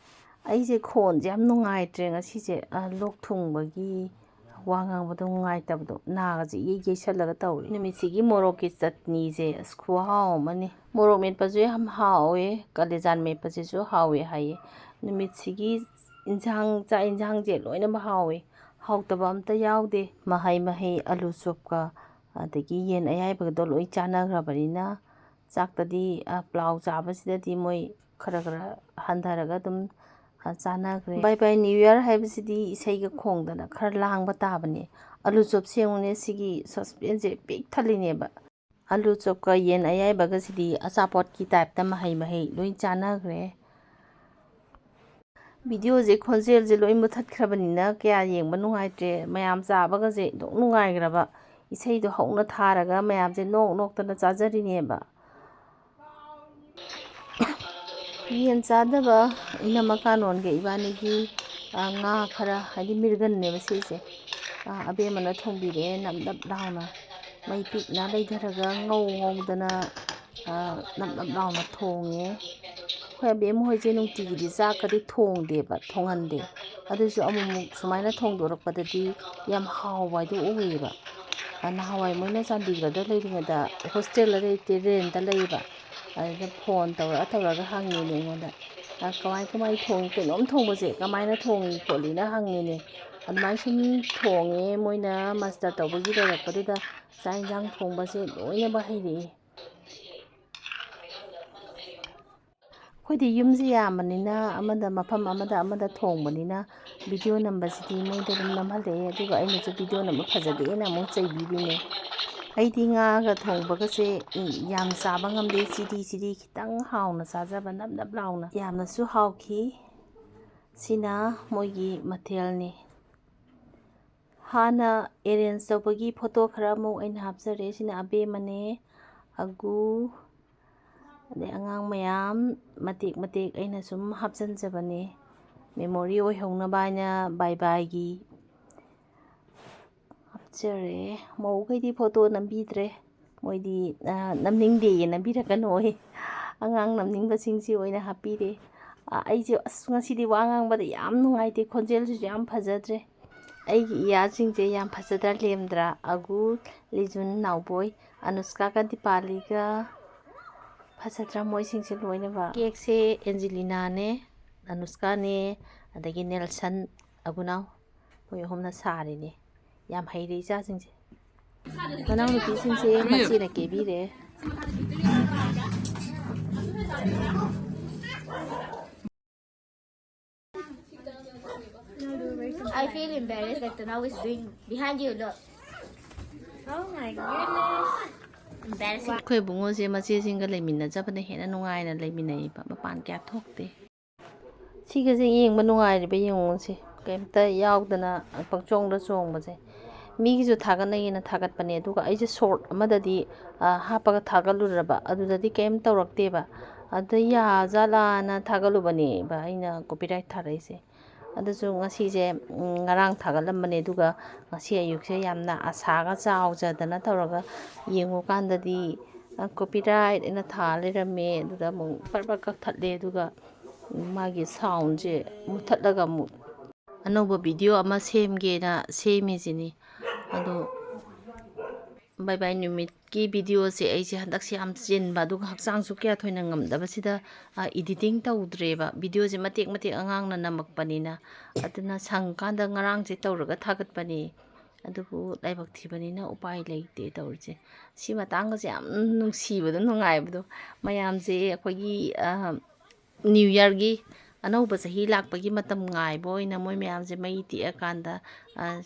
ꯑꯩꯁꯦ ꯈꯣꯟꯁꯦ ꯌꯥꯝ ꯅꯨꯡꯉꯥꯏꯇ꯭ꯔꯦ ꯉꯁꯤꯁꯦ, ꯑ, ꯂꯣꯛ ꯊꯨꯡꯕꯒꯤ ꯋꯥ ꯉꯥꯡꯕꯗꯣ ꯅꯨꯡꯉꯥꯏꯇꯕꯗꯣ, ꯅꯥꯒꯁꯦ ꯏꯌꯩ ꯌꯩꯁꯜꯂꯒ ꯇꯧꯔꯦ꯫ ꯅꯨꯃꯤꯠꯁꯤꯒꯤ ꯃꯣꯔꯣꯛꯀꯤ ꯆꯠꯅꯤꯁꯦ ꯑꯁ ꯈꯨꯍꯥꯎ ꯑꯃꯅꯤ꯫ ꯃꯣꯔꯣꯛ ꯃꯦꯠꯄꯁꯨ ꯌꯥꯝ ꯍꯥꯎꯋꯦ, ꯀꯥꯂꯦꯖꯥꯟ ꯃꯦꯠꯄꯁꯤꯁꯨ ꯍꯥꯎꯋꯦ ꯍꯥꯏꯌꯦ꯫ ꯅꯨꯃꯤꯠꯁꯤꯒꯤ ꯏꯟꯁꯥꯡ, ꯆꯥꯛ ꯏꯟꯁꯥꯡꯁꯦ ꯂꯣꯏꯅꯃꯛ ꯍꯥꯎꯋꯦ, ꯍꯥꯎꯇꯕ ꯑꯝꯇ ꯌꯥꯎꯗꯦ꯫ ꯃꯍꯩ ꯃꯍꯩ, ꯑꯂꯨ ꯆꯣꯞꯀ ꯑꯗꯒꯤ ꯌꯦꯟ ꯑꯌꯥꯏꯕꯒꯗꯣ ꯂꯣꯏ ꯆꯥꯟꯅꯈ꯭ꯔꯕꯅꯤꯅ ꯆꯥꯛꯇꯗꯤ, ꯑ, ꯄ꯭ꯂꯥꯎ ꯆꯥꯕꯁꯤꯗꯗꯤ ꯃꯣꯏ ꯈꯔ ꯈꯔ ꯍꯟꯊꯔꯒ ꯑꯗꯨꯝ ꯑ, ꯆꯥꯟꯅꯈ꯭ꯔꯦ꯫ Bye bye New Year ꯍꯥꯏꯕꯁꯤꯗꯤ ꯏꯁꯩꯒ ꯈꯣꯡꯗꯅ ꯈꯔ ꯂꯥꯡꯕ ꯇꯥꯕꯅꯦ꯫ ꯑꯂꯨ ꯆꯣꯞꯁꯦ ꯌꯦꯡꯉꯨꯅꯦ, ꯁꯤꯒꯤ ꯁꯁꯄꯦꯟꯁꯁꯦ ꯄꯤꯛ ꯊꯜꯂꯤꯅꯦꯕ꯫ ꯑꯂꯨ ꯆꯣꯞꯀ ꯌꯦꯟ ꯑꯌꯥꯏꯕꯒꯁꯤꯗꯤ ꯑꯆꯥꯄꯣꯠꯀꯤ ꯇꯥꯏꯞꯇ ꯃꯍꯩ ꯃꯍꯩ ꯂꯣꯏ ꯆꯥꯟꯅꯈ꯭ꯔꯦ꯫ ꯚꯤꯗꯤꯑꯣꯁꯦ ꯈꯣꯟꯖꯦꯜꯁꯦ ꯂꯣꯏ ꯃꯨꯊꯠꯈ꯭ꯔꯕꯅꯤꯅ ꯀꯌꯥ ꯌꯦꯡꯕ ꯅꯨꯡꯉꯥꯏꯇ꯭ꯔꯦ꯫ ꯃꯌꯥꯝ ꯆꯥꯕꯒꯁꯦ ꯏꯅꯨꯡ ꯅꯨꯡꯉꯥꯏꯈ꯭ꯔꯕ꯫ ꯏꯁꯩꯗꯣ ꯍꯧꯅ ꯊꯥꯔꯒ ꯃꯌꯥꯝꯁꯦ ꯅꯣꯛ ꯅꯣꯛꯇꯅ ꯆꯥꯖꯔꯤꯅꯦꯕ꯫ ꯌꯦꯟ ꯆꯥꯗꯕ ꯏꯅꯝꯃ ꯀꯥꯅꯣꯟꯒ ꯏꯕꯥꯅꯤꯒꯤ, ꯑ, ꯉꯥ ꯈꯔ, ꯍꯥꯏꯗꯤ ꯃꯤꯔꯒꯟꯅꯦꯕ ꯁꯤꯁꯦ, ꯑ, ꯑꯕꯦꯝꯃꯅ ꯊꯣꯡꯕꯤꯔꯛꯑꯦ, ꯅꯞ ꯅꯞ ꯂꯥꯎꯅ꯫ ꯃꯩ ꯄꯤꯛꯅ ꯂꯩꯊꯔꯒ ꯉꯧ ꯉꯧꯗꯅ, ꯑ, ꯅꯞ ꯅꯞ ꯂꯥꯎꯅ ꯊꯣꯡꯉꯦ꯫ ꯑꯩꯈꯣꯏ ꯑꯕꯦꯝꯃ ꯍꯣꯏꯁꯦ ꯅꯨꯡꯇꯤꯒꯤꯗꯤ ꯆꯥꯛꯀꯗꯤ ꯊꯣꯡꯗꯦꯕ, ꯊꯣꯡꯍꯟꯗꯦ꯫ ꯑꯗꯨꯁꯨ ꯑꯃꯨꯛ ꯑꯃꯨꯛ ꯁꯨꯃꯥꯏꯅ ꯊꯣꯡꯗꯣꯔꯛꯄꯗꯗꯤ ꯌꯥꯝ ꯍꯥꯎꯕ ꯍꯥꯏꯗꯣ ꯑꯣꯏꯌꯦꯕ꯫ ꯑ, ꯅꯍꯥꯟꯋꯥꯏ ꯃꯣꯏꯅ ꯆꯥꯟꯗꯤꯒ꯭ꯔꯗ ꯂꯩꯔꯤꯉꯩꯗ ꯍꯣꯁꯇꯦꯜꯗ ꯂꯩꯇꯦ, ꯔꯦꯟꯇ ꯂꯩꯌꯦꯕ꯫ ꯑꯗꯨꯗ ꯐꯣꯟ ꯇꯧꯔ ꯇꯧꯔꯒ ꯍꯪꯉꯤꯅꯦ ꯑꯩꯉꯣꯟꯗ, "ꯑ, ꯀꯃꯥꯏ ꯀꯃꯥꯏ ꯊꯣꯡꯉꯤ? ꯀꯩꯅꯣꯝ ꯊꯣꯡꯕꯁꯦ ꯀꯃꯥꯏꯅ ꯊꯣꯡꯉꯤ ꯈꯣꯠꯂꯤꯅ?" ꯍꯪꯉꯤꯅꯦ꯫ ꯑꯗꯨꯃꯥꯏꯅ ꯁꯨꯝ ꯊꯣꯡꯉꯦ꯫ ꯃꯣꯏꯅ ꯃꯥꯁꯇꯔ ꯇꯧꯕꯒꯤ ꯂꯩꯔꯛꯄꯗꯨꯗ ꯆꯥꯛ ꯏꯟꯁꯥꯡ ꯊꯣꯡꯕꯁꯦ ꯂꯣꯏꯅꯃꯛ ꯍꯩꯔꯛꯑꯦ꯫ ꯑꯩꯈꯣꯏꯗꯤ ꯌꯨꯝꯁꯤ ꯌꯥꯝꯕꯅꯤꯅ, ꯑꯃꯗ ꯃꯐꯝ ꯑꯃꯗ ꯑꯃꯗ ꯊꯣꯡꯕꯅꯤꯅ, ꯚꯤꯗꯤꯑꯣ ꯅꯝꯕꯁꯤꯗꯤ ꯃꯣꯏꯗ ꯑꯗꯨꯝ ꯅꯝꯍꯜꯂꯛꯑꯦ꯫ ꯑꯗꯨꯒ ꯑꯩꯅꯁꯨ ꯚꯤꯗꯤꯑꯣ ꯅꯝꯕ ꯐꯖꯗꯦꯅ ꯑꯃꯨꯛ ꯆꯩꯕꯤꯔꯤꯅꯦ꯫ ꯑꯩꯗꯤ ꯉꯥꯒ ꯊꯣꯡꯕꯒꯁꯦ, ꯎꯝ, ꯌꯥꯝ ꯆꯥꯕ ꯉꯝꯗꯦ꯫ ꯆꯤꯗꯤ ꯆꯤꯗꯤ ꯈꯤꯇꯪ ꯍꯥꯎꯅ ꯆꯥꯖꯕ, ꯅꯞ ꯅꯞ ꯂꯥꯎꯅ꯫ ꯌꯥꯝꯅꯁꯨ ꯍꯥꯎꯈꯤ꯫ ꯁꯤꯅ ꯃꯣꯏꯒꯤ ꯃꯊꯦꯜꯅꯤ꯫ ꯍꯥꯟꯅ ꯑꯦꯔꯦꯟꯖ ꯇꯧꯕꯒꯤ ꯐꯣꯇꯣ ꯈꯔ ꯑꯃꯨꯛ ꯑꯩꯅ ꯍꯥꯞꯆꯔꯦ꯫ ꯁꯤꯅ ꯑꯕꯦꯝꯃꯅꯦ, ꯑꯒꯨ, ꯑꯗꯩ ꯑꯉꯥꯡ ꯃꯌꯥꯝ ꯃꯇꯦꯛ ꯃꯇꯦꯛ ꯑꯩꯅ ꯁꯨꯝ ꯍꯥꯞꯆꯤꯟꯖꯕꯅꯦ, ꯃꯦꯃꯣꯔꯤ ꯑꯣꯏꯍꯧꯅꯕ ꯍꯥꯏꯅ꯫ ꯕꯥꯏ ꯕꯥꯏꯒꯤ ꯍꯥꯞꯆꯔꯦ꯫ ꯃꯧꯈꯩꯗꯤ ꯐꯣꯇꯣ ꯅꯝꯕꯤꯗ꯭ꯔꯦ, ꯃꯣꯏꯗꯤ, ꯑ, ꯅꯝꯅꯤꯡꯗꯦꯌꯦ, ꯅꯝꯕꯤꯔꯛꯀꯅꯣꯌꯦ꯫ ꯑꯉꯥꯡ ꯅꯝꯅꯤꯡꯕꯁꯤꯡꯁꯤ ꯑꯣꯏꯅ ꯍꯥꯞꯄꯤꯔꯦ꯫ ꯑ, ꯑꯩꯁꯦ, ꯑꯁ, ꯉꯁꯤꯗꯤ ꯋꯥ ꯉꯥꯡꯕꯗ ꯌꯥꯝ ꯅꯨꯡꯉꯥꯏꯇꯦ, ꯈꯣꯟꯖꯦꯜꯁꯤꯁꯨ ꯌꯥꯝ ꯐꯖꯗ꯭ꯔꯦ꯫ ꯑꯩꯒꯤ ꯏꯌꯥꯁꯤꯡꯁꯦ ꯌꯥꯝ ꯐꯖꯗ꯭ꯔꯥ, ꯂꯦꯝꯗ꯭ꯔꯥ? ꯑꯒꯨ, ꯂꯤꯖꯨꯟ, ꯅꯥꯎꯕꯣꯏ, ꯑꯅꯨꯁꯀꯥꯒ ꯗꯤꯄꯥꯂꯤꯒ꯫ ꯐꯖꯗ꯭ꯔꯥ ꯃꯣꯏꯁꯤꯡꯁꯦ ꯂꯣꯏꯅꯃꯛ? ꯀꯦꯛꯁꯦ ꯑꯦꯟꯖꯦꯂꯤꯅꯥꯅꯦ, ꯑꯅꯨꯁꯀꯥꯅꯦ, ꯑꯗꯒꯤ ꯅꯦꯜꯁꯟ ꯑꯒꯨꯅꯥꯎ, ꯃꯣꯏ ꯑꯍꯨꯝꯅ ꯁꯥꯔꯤꯅꯦ꯫ ꯌꯥꯝ ꯍꯩꯔꯦ ꯏꯆꯥꯁꯤꯡꯁꯦ꯫ ꯃꯅꯥꯎꯅꯨꯄꯤꯁꯤꯡꯁꯦ ꯃꯆꯦꯅ ꯀꯦꯕꯤꯔꯦ꯫ Feel embarrassed that Tanao is doing behind you, look. Oh my goodness. Embarrassing. ꯑꯩꯈꯣꯏ ꯏꯕꯨꯡꯉꯣꯁꯦ ꯃꯆꯦꯁꯤꯡꯒ ꯂꯩꯃꯤꯟꯅꯖꯕꯅ ꯍꯦꯟꯅ ꯅꯨꯡꯉꯥꯏꯅ ꯂꯩꯃꯤꯟꯅꯩꯕ, ꯃꯄꯥꯟ ꯀꯌꯥ ꯊꯣꯛꯇꯦ꯫ ꯁꯤꯒꯁꯦ ꯌꯦꯡꯕ ꯅꯨꯡꯉꯥꯏꯔꯤꯕ ꯌꯦꯡꯉꯨꯁꯦ, ꯀꯩꯝꯇ ꯌꯥꯎꯗꯅ ꯄꯪꯆꯣꯡꯗ ꯆꯣꯡꯕꯁꯦ꯫ ꯃꯤꯒꯤꯁꯨ ꯊꯥꯒꯠꯅꯩꯌꯦꯅ ꯊꯥꯒꯠꯄꯅꯦ, ꯑꯗꯨꯒ ꯑꯩꯁꯦ ꯁꯣꯔꯠ ꯑꯃꯗꯗꯤ ꯍꯥꯞꯄꯒ ꯊꯥꯒꯠꯂꯨꯔꯕ, ꯑꯗꯨꯗꯗꯤ ꯀꯩꯝ ꯇꯧꯔꯛꯇꯦꯕ꯫ ꯑꯗ ꯌꯥꯖꯥꯠꯂꯥꯅ ꯊꯥꯒꯠꯂꯨꯕꯅꯦꯕ ꯑꯩꯅ ꯀꯣꯄꯤꯔꯥꯏꯠ ꯊꯥꯔꯛꯏꯁꯦ꯫ ꯑꯗꯨꯁꯨ ꯉꯁꯤꯁꯦ ꯉꯔꯥꯡ ꯊꯥꯒꯠꯂꯝꯕꯅꯦ, ꯑꯗꯨꯒ ꯉꯁꯤ ꯑꯌꯨꯛꯁꯦ ꯌꯥꯝꯅ ꯑꯁꯥꯒ ꯆꯥꯎꯖꯗꯅ ꯇꯧꯔꯒ ꯌꯦꯡꯉꯨꯀꯥꯟꯗꯗꯤ ꯀꯣꯄꯤꯔꯥꯏꯠ ꯑꯩꯅ ꯊꯥ ꯂꯩꯔꯝꯃꯦ꯫ ꯑꯗꯨꯗ ꯑꯃꯨꯛ ꯄꯔꯞ ꯄꯔꯞ ꯀꯛꯊꯠꯂꯦ, ꯑꯗꯨꯒ ꯃꯥꯒꯤ ꯁꯥꯎꯟꯁꯦ ꯃꯨꯊꯠꯂꯒ ꯑꯃꯨꯛ ꯑꯅꯧꯕ ꯚꯤꯗꯤꯑꯣ ꯑꯃ ꯁꯦꯝꯒꯦꯅ ꯁꯦꯝꯃꯤꯁꯤꯅꯤ꯫ ꯑꯗꯣ ꯕꯥꯏ ꯕꯥꯏ ꯅꯨꯃꯤꯠꯀꯤ ꯚꯤꯗꯤꯑꯣꯁꯦ ꯑꯩꯁꯦ ꯍꯟꯗꯛꯁꯦ ꯌꯥꯝ ꯆꯤꯟꯕ, ꯑꯗꯨꯒ ꯍꯛꯆꯥꯡꯁꯨ ꯀꯌꯥ ꯊꯣꯏꯅ ꯉꯝꯗꯕꯁꯤꯗ ꯏꯗꯤꯇꯤꯡ ꯇꯧꯗ꯭ꯔꯦꯕ꯫ ꯚꯤꯗꯤꯑꯣꯁꯦ ꯃꯇꯦꯛ ꯃꯇꯦꯛ ꯑꯉꯥꯡꯅ ꯅꯝꯃꯛꯄꯅꯤꯅ꯫ ꯑꯗꯨꯅ ꯁꯪꯀꯥꯟꯗ ꯉꯔꯥꯡꯁꯦ ꯇꯧꯔꯒ ꯊꯥꯒꯠꯄꯅꯦ꯫ ꯑꯗꯨꯕꯨ ꯂꯥꯏꯕꯛ ꯊꯤꯕꯅꯤꯅ ꯎꯄꯥꯏ ꯂꯩꯇꯦ ꯇꯧꯔꯤꯁꯦ꯫ ꯁꯤ ꯃꯇꯥꯡꯒꯁꯦ ꯌꯥꯝ ꯅꯨꯡꯁꯤꯕꯗꯣ, ꯅꯨꯡꯉꯥꯏꯕꯗꯣ꯫ ꯃꯌꯥꯝꯁꯦ ꯑꯩꯈꯣꯏꯒꯤ ꯅ꯭ꯌꯨ ꯌꯔꯒꯤ, ꯑꯅꯧꯕ ꯆꯍꯤ ꯂꯥꯛꯄꯒꯤ ꯃꯇꯝ ꯉꯥꯏꯕ ꯑꯣꯏꯅ ꯃꯣꯏ ꯃꯌꯥꯝꯁꯦ ꯃꯩ ꯇꯤꯛꯑꯀꯥꯟꯗ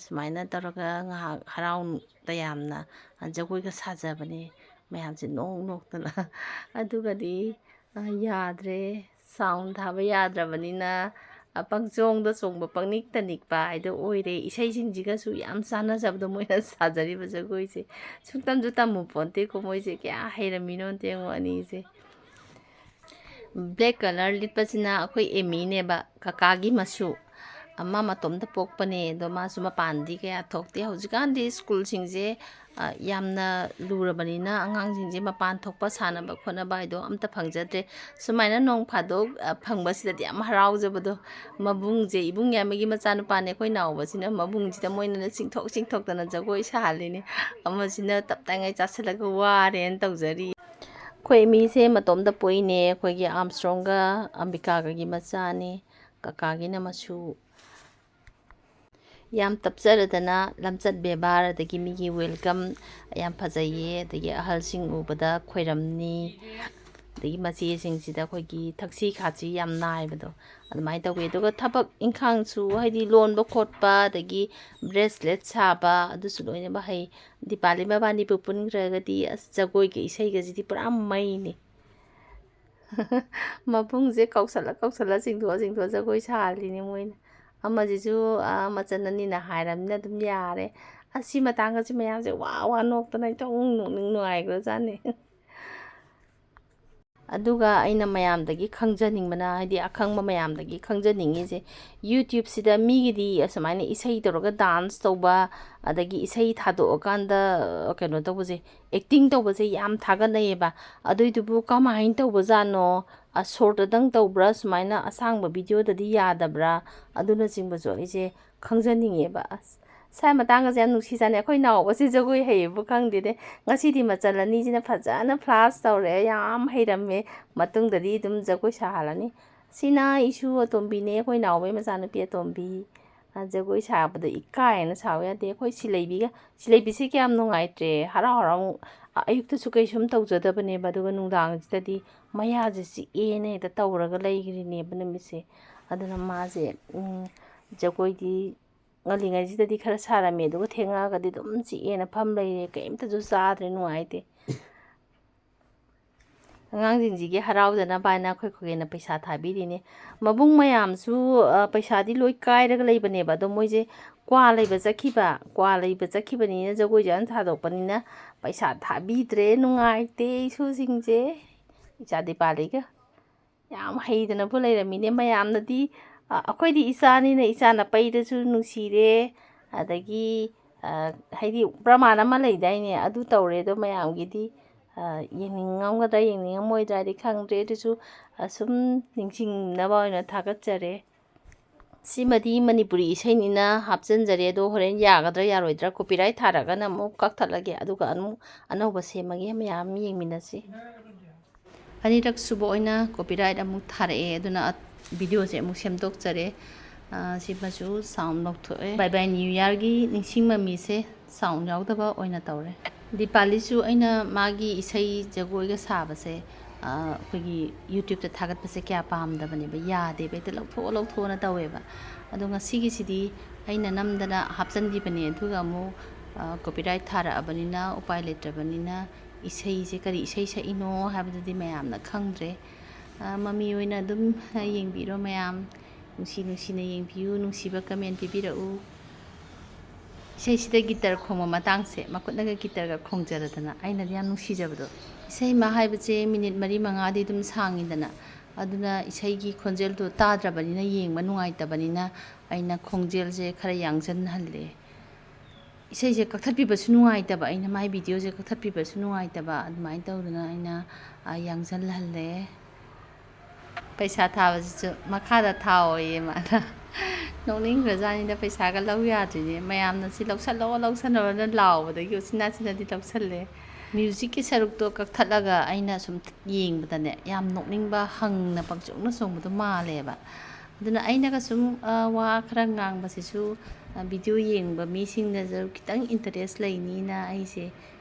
ꯁꯨꯃꯥꯏꯅ ꯇꯧꯔꯒ ꯉꯥꯏꯍꯥꯛ ꯍꯔꯥꯎ ꯇꯌꯥꯝꯅ ꯖꯒꯣꯏꯒ ꯁꯥꯖꯕꯅꯦ꯫ ꯃꯌꯥꯝꯁꯦ ꯅꯣꯛ ꯅꯣꯛꯇꯅ꯫ ꯑꯗꯨꯒꯗꯤ ꯌꯥꯗ꯭ꯔꯦ, ꯁꯥꯎꯟ ꯊꯥꯕ ꯌꯥꯗ꯭ꯔꯕꯅꯤꯅ ꯄꯪꯆꯣꯡꯗ ꯆꯣꯡꯕ, ꯄꯪꯅꯤꯛꯇ ꯅꯤꯛꯄ ꯍꯥꯏꯗꯣ ꯑꯣꯏꯔꯦ꯫ ꯏꯁꯩꯁꯤꯡꯁꯤꯒꯁꯨ ꯌꯥꯝ ꯆꯥꯟꯅꯖꯕꯗꯣ, ꯃꯣꯏꯅ ꯁꯥꯖꯔꯤꯕ ꯖꯒꯣꯏꯁꯦ꯫ ꯁꯨꯡꯇꯝꯁꯨ ꯇꯝꯃꯨ ꯄꯣꯟꯇꯦꯀꯣ ꯃꯣꯏꯁꯦ, ꯀꯌꯥ ꯍꯩꯔꯝꯃꯤꯅꯣ ꯌꯦꯡꯉꯣ ꯑꯅꯤꯁꯦ꯫ ꯕ꯭ꯂꯦꯛ ꯀꯂꯔ ꯂꯤꯠꯄꯁꯤꯅ ꯑꯩꯈꯣꯏ ꯑꯦꯃꯤꯅꯦꯕ, ꯀꯀꯥꯒꯤ ꯃꯁꯨ꯫ ꯑꯃ ꯃꯇꯣꯝꯇ ꯄꯣꯛꯄꯅꯦ, ꯑꯗꯣ ꯃꯥꯁꯨ ꯃꯄꯥꯟꯗꯤ ꯀꯌꯥ ꯊꯣꯛꯇꯦ꯫ ꯍꯧꯖꯤꯛꯀꯥꯟꯗꯤ ꯁ꯭ꯀꯨꯜꯁꯤꯡꯁꯦ ꯌꯥꯝꯅ ꯂꯨꯔꯕꯅꯤꯅ ꯑꯉꯥꯡꯁꯤꯡꯁꯦ ꯃꯄꯥꯟ ꯊꯣꯛꯄ, ꯁꯥꯟꯅꯕ ꯈꯣꯠꯅꯕ ꯍꯥꯏꯗꯣ ꯑꯝꯇ ꯐꯪꯖꯗ꯭ꯔꯦ꯫ ꯁꯨꯃꯥꯏꯅ ꯅꯣꯡ ꯐꯥꯗꯣꯛ ꯐꯪꯕꯁꯤꯗꯗꯤ ꯌꯥꯝ ꯍꯔꯥꯎꯖꯕꯗꯣ꯫ ꯃꯕꯨꯡꯁꯦ, ꯏꯕꯨꯡ ꯌꯥꯏꯃꯒꯤ ꯃꯆꯥꯅꯨꯄꯥꯅꯦ, ꯑꯩꯈꯣꯏ ꯅꯥꯎꯕꯁꯤꯅ ꯃꯕꯨꯡꯁꯤꯗ ꯃꯣꯏꯅ ꯆꯤꯡꯊꯣꯛ ꯆꯤꯡꯊꯣꯛꯇꯅ ꯖꯒꯣꯏ ꯁꯥꯍꯜꯂꯤꯅꯦ꯫ ꯑꯃꯁꯤꯅ ꯇꯞꯇꯥꯏꯉꯩ ꯆꯥꯁꯤꯜꯂꯒ ꯋꯥꯔꯦꯅ ꯇꯧꯖꯔꯤ꯫ ꯑꯩꯈꯣꯏ ꯃꯤꯁꯦ ꯃꯇꯣꯝꯗ ꯄꯣꯛꯏꯅꯦ꯫ ꯑꯩꯈꯣꯏꯒꯤ ꯑꯥꯝꯁ꯭ꯔꯣꯡꯒ ꯑꯝꯕꯤꯀꯥꯒꯒꯤ ꯃꯆꯥꯅꯤ꯫ ꯀꯀꯥꯒꯤꯅ ꯃꯁꯨ꯫ ꯌꯥꯝ ꯇꯞꯆꯔꯗꯅ ꯂꯝꯆꯠ ꯕꯦꯕꯥꯔ, ꯑꯗꯒꯤ ꯃꯤꯒꯤ ꯋꯦꯜꯀꯝ ꯌꯥꯝ ꯐꯖꯩꯌꯦ, ꯑꯗꯒꯤ ꯑꯍꯜꯁꯤꯡ ꯎꯕꯗ ꯈꯣꯏꯔꯝꯅꯤ꯫ ꯑꯗꯒꯤ ꯃꯆꯦꯁꯤꯡꯁꯤꯗ ꯑꯩꯈꯣꯏꯒꯤ ꯊꯛꯁꯤ ꯈꯥꯁꯤ ꯌꯥꯝ ꯅꯥꯏꯕꯗꯣ ꯑꯗꯨꯃꯥꯏꯅ ꯇꯧꯋꯤ꯫ ꯑꯗꯨꯒ ꯊꯕꯛ ꯏꯪꯈꯥꯡꯁꯨ, ꯍꯥꯏꯗꯤ ꯂꯣꯟꯕ ꯈꯣꯠꯄ, ꯑꯗꯒꯤ bracelet ꯁꯥꯕ, ꯑꯗꯨꯁꯨ ꯂꯣꯏꯅꯃꯛ ꯍꯩ꯫ ꯗꯤꯄꯥꯂꯤ ꯃꯕꯥꯅꯤꯕꯨ ꯄꯨꯟꯈ꯭ꯔꯒꯗꯤ ꯑꯁ, ꯖꯒꯣꯏꯒ ꯏꯁꯩꯒꯁꯤꯗꯤ ꯄꯨꯔꯥ ꯃꯩꯅꯤ꯫ ꯃꯕꯨꯡꯁꯦ ꯀꯧꯁꯜꯂ ꯀꯧꯁꯜꯂ, ꯆꯤꯡꯊꯣꯛꯑ ꯆꯤꯡꯊꯣꯛꯑ ꯖꯒꯣꯏ ꯁꯥꯍꯜꯂꯤꯅꯤ ꯃꯣꯏꯅ꯫ ꯑꯃꯁꯤꯁꯨ, ꯑꯥ, ꯃꯆꯟ ꯑꯅꯤꯅ ꯍꯥꯏꯔꯕꯅꯤꯅ ꯑꯗꯨꯝ ꯌꯥꯔꯦ꯫ ꯑꯁꯤ ꯃꯇꯥꯡꯒꯁꯦ ꯃꯌꯥꯝꯁꯦ ꯋꯥ ꯋꯥ ꯅꯣꯛꯇꯅ ꯏꯇꯣꯡ ꯅꯣꯛꯅꯤꯡ ꯅꯨꯡꯉꯥꯏꯈ꯭ꯔꯖꯥꯠꯅꯤ꯫ ꯑꯗꯨꯒ ꯑꯩꯅ ꯃꯌꯥꯝꯗꯒꯤ ꯈꯪꯖꯅꯤꯡꯕꯅ, ꯍꯥꯏꯗꯤ ꯑꯈꯪꯕ ꯃꯌꯥꯝꯗꯒꯤ ꯈꯪꯖꯅꯤꯡꯉꯤꯁꯦ, YouTubeꯁꯤꯗ ꯃꯤꯒꯤꯗꯤ ꯑꯁꯨꯃꯥꯏꯅ ꯏꯁꯩ ꯇꯧꯔꯒ dance ꯇꯧꯕ, ꯑꯗꯒꯤ ꯏꯁꯩ ꯊꯥꯗꯣꯛꯑꯀꯥꯟꯗ, ꯑ, ꯀꯩꯅꯣ ꯇꯧꯕꯁꯦ, acting ꯇꯧꯕꯁꯦ ꯌꯥꯝ ꯊꯥꯒꯠꯅꯩꯌꯦꯕ꯫ ꯑꯗꯨꯏꯗꯨꯕꯨ ꯀꯃꯥꯏꯅ ꯇꯧꯕꯖꯥꯠꯅꯣ? ꯑ, shortꯇꯗꯪ ꯇꯧꯕ꯭ꯔꯥ? ꯁꯨꯃꯥꯏꯅ ꯑꯁꯥꯡꯕ videoꯗꯗꯤ ꯌꯥꯗꯕ꯭ꯔꯥ? ꯑꯗꯨꯅꯆꯤꯡꯕꯁꯨ ꯑꯩꯁꯦ ꯈꯪꯖꯅꯤꯡꯉꯦꯕ꯫ ꯑꯁ, ꯁ꯭ꯋꯥꯏ ꯃꯇꯥꯡꯒꯁꯦ ꯌꯥꯝ ꯅꯨꯡꯁꯤ ꯆꯥꯅꯩ꯫ ꯑꯩꯈꯣꯏ ꯅꯥꯎꯕꯁꯤ ꯖꯒꯣꯏ ꯍꯩꯌꯦꯕꯨ ꯈꯪꯗꯦꯅꯦ꯫ ꯉꯁꯤꯗꯤ ꯃꯆꯜ ꯑꯅꯤꯁꯤꯅ ꯐꯖꯅ flash ꯇꯧꯔꯦ꯫ ꯌꯥꯝ ꯍꯩꯔꯝꯃꯦ꯫ ꯃꯇꯨꯡꯗꯗꯤ ꯑꯗꯨꯝ ꯖꯒꯣꯏ ꯁꯥꯍꯜꯂꯅꯤ꯫ ꯁꯤꯅ ꯏꯁꯨ ꯑꯇꯣꯝꯕꯤꯅꯦ, ꯑꯩꯈꯣꯏ ꯅꯥꯎꯕꯒꯤ ꯃꯆꯥꯅꯨꯄꯤ ꯑꯇꯣꯝꯕꯤ꯫ ꯑ, ꯖꯒꯣꯏ ꯁꯥꯕꯗꯣ ꯏꯀꯥꯏꯌꯦꯅ ꯁꯥꯎ ꯌꯥꯗꯦ꯫ ꯑꯩꯈꯣꯏ ꯁꯤꯂꯩꯕꯤꯒ, ꯁꯤꯂꯩꯕꯤꯁꯦ ꯀꯌꯥꯝ ꯅꯨꯡꯉꯥꯏꯇ꯭ꯔꯦ꯫ ꯍꯔꯥꯎ ꯍꯔꯥꯎ, ꯑ, ꯑꯌꯨꯛꯇꯁꯨ ꯀꯩꯁꯨꯝ ꯇꯧꯖꯗꯕꯅꯦꯕ, ꯑꯗꯨꯒ ꯅꯨꯡꯗꯥꯡꯁꯤꯗꯗꯤ ꯃꯌꯥꯁꯦ ꯆꯤꯛꯑꯦꯅ ꯍꯦꯛꯇ ꯇꯧꯔꯒ ꯂꯩꯈ꯭ꯔꯤꯅꯦꯕ ꯅꯨꯃꯤꯠꯁꯦ꯫ ꯑꯗꯨꯅ ꯃꯥꯁꯦ, ꯎꯝ, ꯖꯒꯣꯏꯗꯤ ꯉꯜꯂꯤꯉꯩꯁꯤꯗꯗꯤ ꯈꯔ ꯁꯥꯔꯝꯃꯦ, ꯑꯗꯨꯒ ꯊꯦꯡꯉꯛꯑꯒꯗꯤ ꯑꯗꯨꯝ ꯆꯤꯛꯑꯦꯅ ꯐꯝ ꯂꯩꯔꯦ, ꯀꯔꯤꯝꯇꯁꯨ ꯆꯥꯗ꯭ꯔꯦ, ꯅꯨꯡꯉꯥꯏꯇꯦ꯫ ꯑꯉꯥꯡꯁꯤꯡꯁꯤꯒꯤ ꯍꯔꯥꯎꯖꯅꯕ ꯍꯥꯏꯅ ꯑꯩꯈꯣꯏ ꯈꯨꯒꯦꯅ ꯄꯩꯁꯥ ꯊꯥꯕꯤꯔꯤꯅꯦ꯫ ꯃꯕꯨꯡ ꯃꯌꯥꯝꯁꯨ, ꯑ, ꯄꯩꯁꯥꯗꯤ ꯂꯣꯏ ꯀꯥꯏꯔꯒ ꯂꯩꯕꯅꯦꯕ, ꯑꯗꯣ ꯃꯣꯏꯁꯦ ꯀ꯭ꯋꯥ ꯂꯩꯕ ꯆꯠꯈꯤꯕ, ꯀ꯭ꯋꯥ ꯂꯩꯕ ꯆꯠꯈꯤꯕꯅꯤꯅ, ꯖꯒꯣꯏꯁꯦ ꯌꯥꯝ ꯊꯥꯗꯣꯛꯄꯅꯤꯅ ꯄꯩꯁꯥ ꯊꯥꯕꯤꯗ꯭ꯔꯦ꯫ ꯅꯨꯡꯉꯥꯏꯇꯦ ꯏꯁꯨꯁꯤꯡꯁꯦ, ꯏꯆꯥ ꯗꯤꯄꯥꯂꯤꯒ꯫ ꯌꯥꯝ ꯍꯩꯗꯅꯕꯨ ꯂꯩꯔꯝꯃꯤꯅꯦ ꯃꯌꯥꯝꯅꯗꯤ꯫ ꯑ, ꯑꯩꯈꯣꯏꯗꯤ ꯏꯆꯥꯅꯤꯅ ꯏꯆꯥꯅ ꯄꯩꯔꯁꯨ ꯅꯨꯡꯁꯤꯔꯦ, ꯑꯗꯒꯤ, ꯑ, ꯍꯥꯏꯗꯤ ꯄ꯭ꯔꯃꯥꯟ ꯑꯃ ꯂꯩꯗꯥꯏꯅꯦ, ꯑꯗꯨ ꯇꯧꯔꯦ꯫ ꯑꯗꯣ ꯃꯌꯥꯝꯒꯤꯗꯤ, ꯑ, ꯌꯦꯡꯅꯤꯡꯉꯝꯒꯗ꯭ꯔꯥ ꯌꯦꯡꯅꯤꯡꯉꯝꯃꯣꯏꯗ꯭ꯔꯥꯗꯤ ꯈꯪꯗ꯭ꯔꯦ, ꯑꯗꯨꯁꯨ, ꯑ, ꯁꯨꯝ ꯅꯤꯡꯁꯤꯡꯅꯕ ꯑꯣꯏꯅ ꯊꯥꯒꯠꯆꯔꯦ꯫ ꯁꯤꯃꯗꯤ ꯃꯅꯤꯄꯨꯔꯤ ꯏꯁꯩꯅꯤꯅ ꯍꯥꯞꯆꯤꯟꯖꯔꯦ, ꯑꯗꯣ ꯍꯣꯔꯦꯟ ꯌꯥꯒꯗ꯭ꯔꯥ ꯌꯥꯔꯣꯏꯗ꯭ꯔꯥ, copyright ꯊꯥꯔꯒꯅ ꯑꯃꯨꯛ ꯀꯛꯊꯠꯂꯒꯦ, ꯑꯗꯨꯒ ꯑꯃꯨꯛ ꯑꯅꯧꯕ ꯁꯦꯝꯃꯒꯦ, ꯃꯌꯥꯝ ꯌꯦꯡꯃꯤꯟꯅꯁꯤ꯫ ꯑꯅꯤꯔꯛ ꯁꯨꯕ ꯑꯣꯏꯅ copyright ꯑꯃꯨꯛ ꯊꯥꯔꯛꯑꯦ, ꯑꯗꯨꯅ videoꯁꯦ ꯑꯃꯨꯛ ꯁꯦꯝꯗꯣꯛꯆꯔꯦ꯫ ꯑ, ꯁꯤꯃꯁꯨ sound ꯂꯧꯊꯣꯛꯑꯦ꯫ Bye Bye New Yearꯒꯤ ꯅꯤꯡꯁꯤꯡ ꯃꯃꯤꯁꯦ sound ꯌꯥꯎꯗꯕ ꯑꯣꯏꯅ ꯇꯧꯔꯦ꯫ ꯗꯤꯄꯥꯂꯤꯁꯨ ꯑꯩꯅ ꯃꯥꯒꯤ ꯏꯁꯩ ꯖꯒꯣꯏꯒ ꯁꯥꯕꯁꯦ ꯑꯩꯈꯣꯏꯒꯤ YouTube-ꯇ ꯊꯥꯒꯠꯄꯁꯦ ꯀꯌꯥ ꯄꯥꯝꯗꯕꯅꯦꯕ, ꯌꯥꯗꯦꯕ, ꯍꯦꯛꯇ ꯂꯧꯊꯣꯛꯑꯣ ꯂꯧꯊꯣꯛꯑꯣꯅ ꯇꯧꯋꯦꯕ꯫ ꯑꯗꯣ ꯉꯁꯤꯒꯤꯁꯤꯗꯤ ꯑꯩꯅ ꯅꯝꯗꯅ ꯍꯥꯞꯆꯤꯟꯈꯤꯕꯅꯦ, ꯑꯗꯨꯒ ꯑꯃꯨꯛ ꯀꯣꯄꯤꯔꯥꯏꯠ ꯊꯥꯔꯛꯑꯕꯅꯤꯅ ꯎꯄꯥꯏ ꯂꯩꯇ꯭ꯔꯕꯅꯤꯅ, ꯏꯁꯩꯁꯦ ꯀꯔꯤ ꯏꯁꯩ ꯁꯛꯏꯅꯣ ꯍꯥꯏꯕꯗꯨꯗꯤ ꯃꯌꯥꯝꯅ ꯈꯪꯗ꯭ꯔꯦ꯫ ꯃꯃꯤ ꯑꯣꯏꯅ ꯑꯗꯨꯝ ꯌꯦꯡꯕꯤꯔꯣ ꯃꯌꯥꯝ, ꯅꯨꯡꯁꯤ ꯅꯨꯡꯁꯤꯅ ꯌꯦꯡꯕꯤꯌꯨ, ꯅꯨꯡꯁꯤꯕ ꯀꯃꯦꯟ ꯄꯤꯕꯤꯔꯛꯎ꯫ ꯏꯁꯩꯁꯤꯗ ꯒꯤꯇꯔ ꯈꯣꯡꯕ ꯃꯇꯥꯡꯁꯦ, ꯃꯈꯨꯠꯅꯒ ꯒꯤꯇꯔꯒ ꯈꯣꯡꯖꯔꯗꯅ, ꯑꯩꯅꯗꯤ ꯌꯥꯝ ꯅꯨꯡꯁꯤꯖꯕꯗꯣ꯫ ꯏꯁꯩ ꯑꯃ ꯍꯥꯏꯕꯁꯦ ꯃꯤꯅꯤꯠ ꯃꯔꯤ ꯃꯉꯥꯗꯤ ꯑꯗꯨꯝ ꯁꯥꯡꯉꯤꯗꯅ, ꯑꯗꯨꯅ ꯏꯁꯩꯒꯤ ꯈꯣꯟꯖꯦꯜꯗꯣ ꯇꯥꯗ꯭ꯔꯕꯅꯤꯅ, ꯌꯦꯡꯕ ꯅꯨꯡꯉꯥꯏꯇꯕꯅꯤꯅ, ꯑꯩꯅ ꯈꯣꯡꯖꯦꯜꯁꯦ ꯈꯔ ꯌꯥꯡꯁꯤꯟꯍꯜꯂꯦ꯫ ꯏꯁꯩꯁꯦ ꯀꯛꯊꯠꯄꯤꯕꯁꯨ ꯅꯨꯡꯉꯥꯏꯇꯕ, ꯑꯩꯅ ꯃꯥꯏ ꯚꯤꯗꯤꯑꯣꯁꯦ ꯀꯛꯊꯠꯄꯤꯕꯁꯨ ꯅꯨꯡꯉꯥꯏꯇꯕ, ꯑꯗꯨꯃꯥꯏꯅ ꯇꯧꯗꯅ ꯑꯩꯅ, ꯑ, ꯌꯥꯡꯁꯤꯜꯍꯜꯂꯦ꯫ ꯄꯩꯁꯥ ꯊꯥꯕꯁꯤꯁꯨ ꯃꯈꯥꯗ ꯊꯥꯎꯑꯣꯌꯦ ꯃꯥꯅ꯫ ꯅꯣꯛꯅꯤꯡꯈ꯭ꯔꯖꯥꯠꯅꯤꯗ, ꯄꯩꯁꯥꯒ ꯂꯧ ꯌꯥꯗ꯭ꯔꯤꯅꯦ꯫ ꯃꯌꯥꯝꯅ "ꯁꯤ ꯂꯧꯁꯜꯂꯣ, ꯂꯧꯁꯜꯂꯣꯅ" ꯂꯥꯎꯕꯗꯒꯤ ꯎꯆꯤꯟ ꯅꯥꯆꯤꯟꯅꯗꯤ ꯂꯧꯁꯜꯂꯦ꯫ ꯃ꯭ꯌꯨꯖꯤꯛꯀꯤ ꯁꯔꯨꯛꯇꯣ ꯀꯛꯊꯠꯂꯒ ꯑꯩꯅ ꯁꯨꯝ ꯌꯦꯡꯕꯗꯅꯦ, ꯌꯥꯝ ꯅꯣꯛꯅꯤꯡꯕ, ꯍꯪꯅ ꯄꯪꯆꯣꯡꯅ ꯆꯣꯡꯕꯗꯣ ꯃꯥꯜꯂꯦꯕ꯫ ꯑꯗꯨꯅ ꯑꯩꯅꯒ ꯁꯨꯝ, ꯑ, ꯋꯥ ꯈꯔ ꯉꯥꯡꯕꯁꯤꯁꯨ, ꯑ, ꯚꯤꯗꯤꯑꯣ ꯌꯦꯡꯕ ꯃꯤꯁꯤꯡꯅꯁꯨ ꯈꯤꯇꯪ ꯏꯟꯇꯔꯦꯁ ꯂꯩꯅꯤꯅ ꯑꯩꯁꯦ,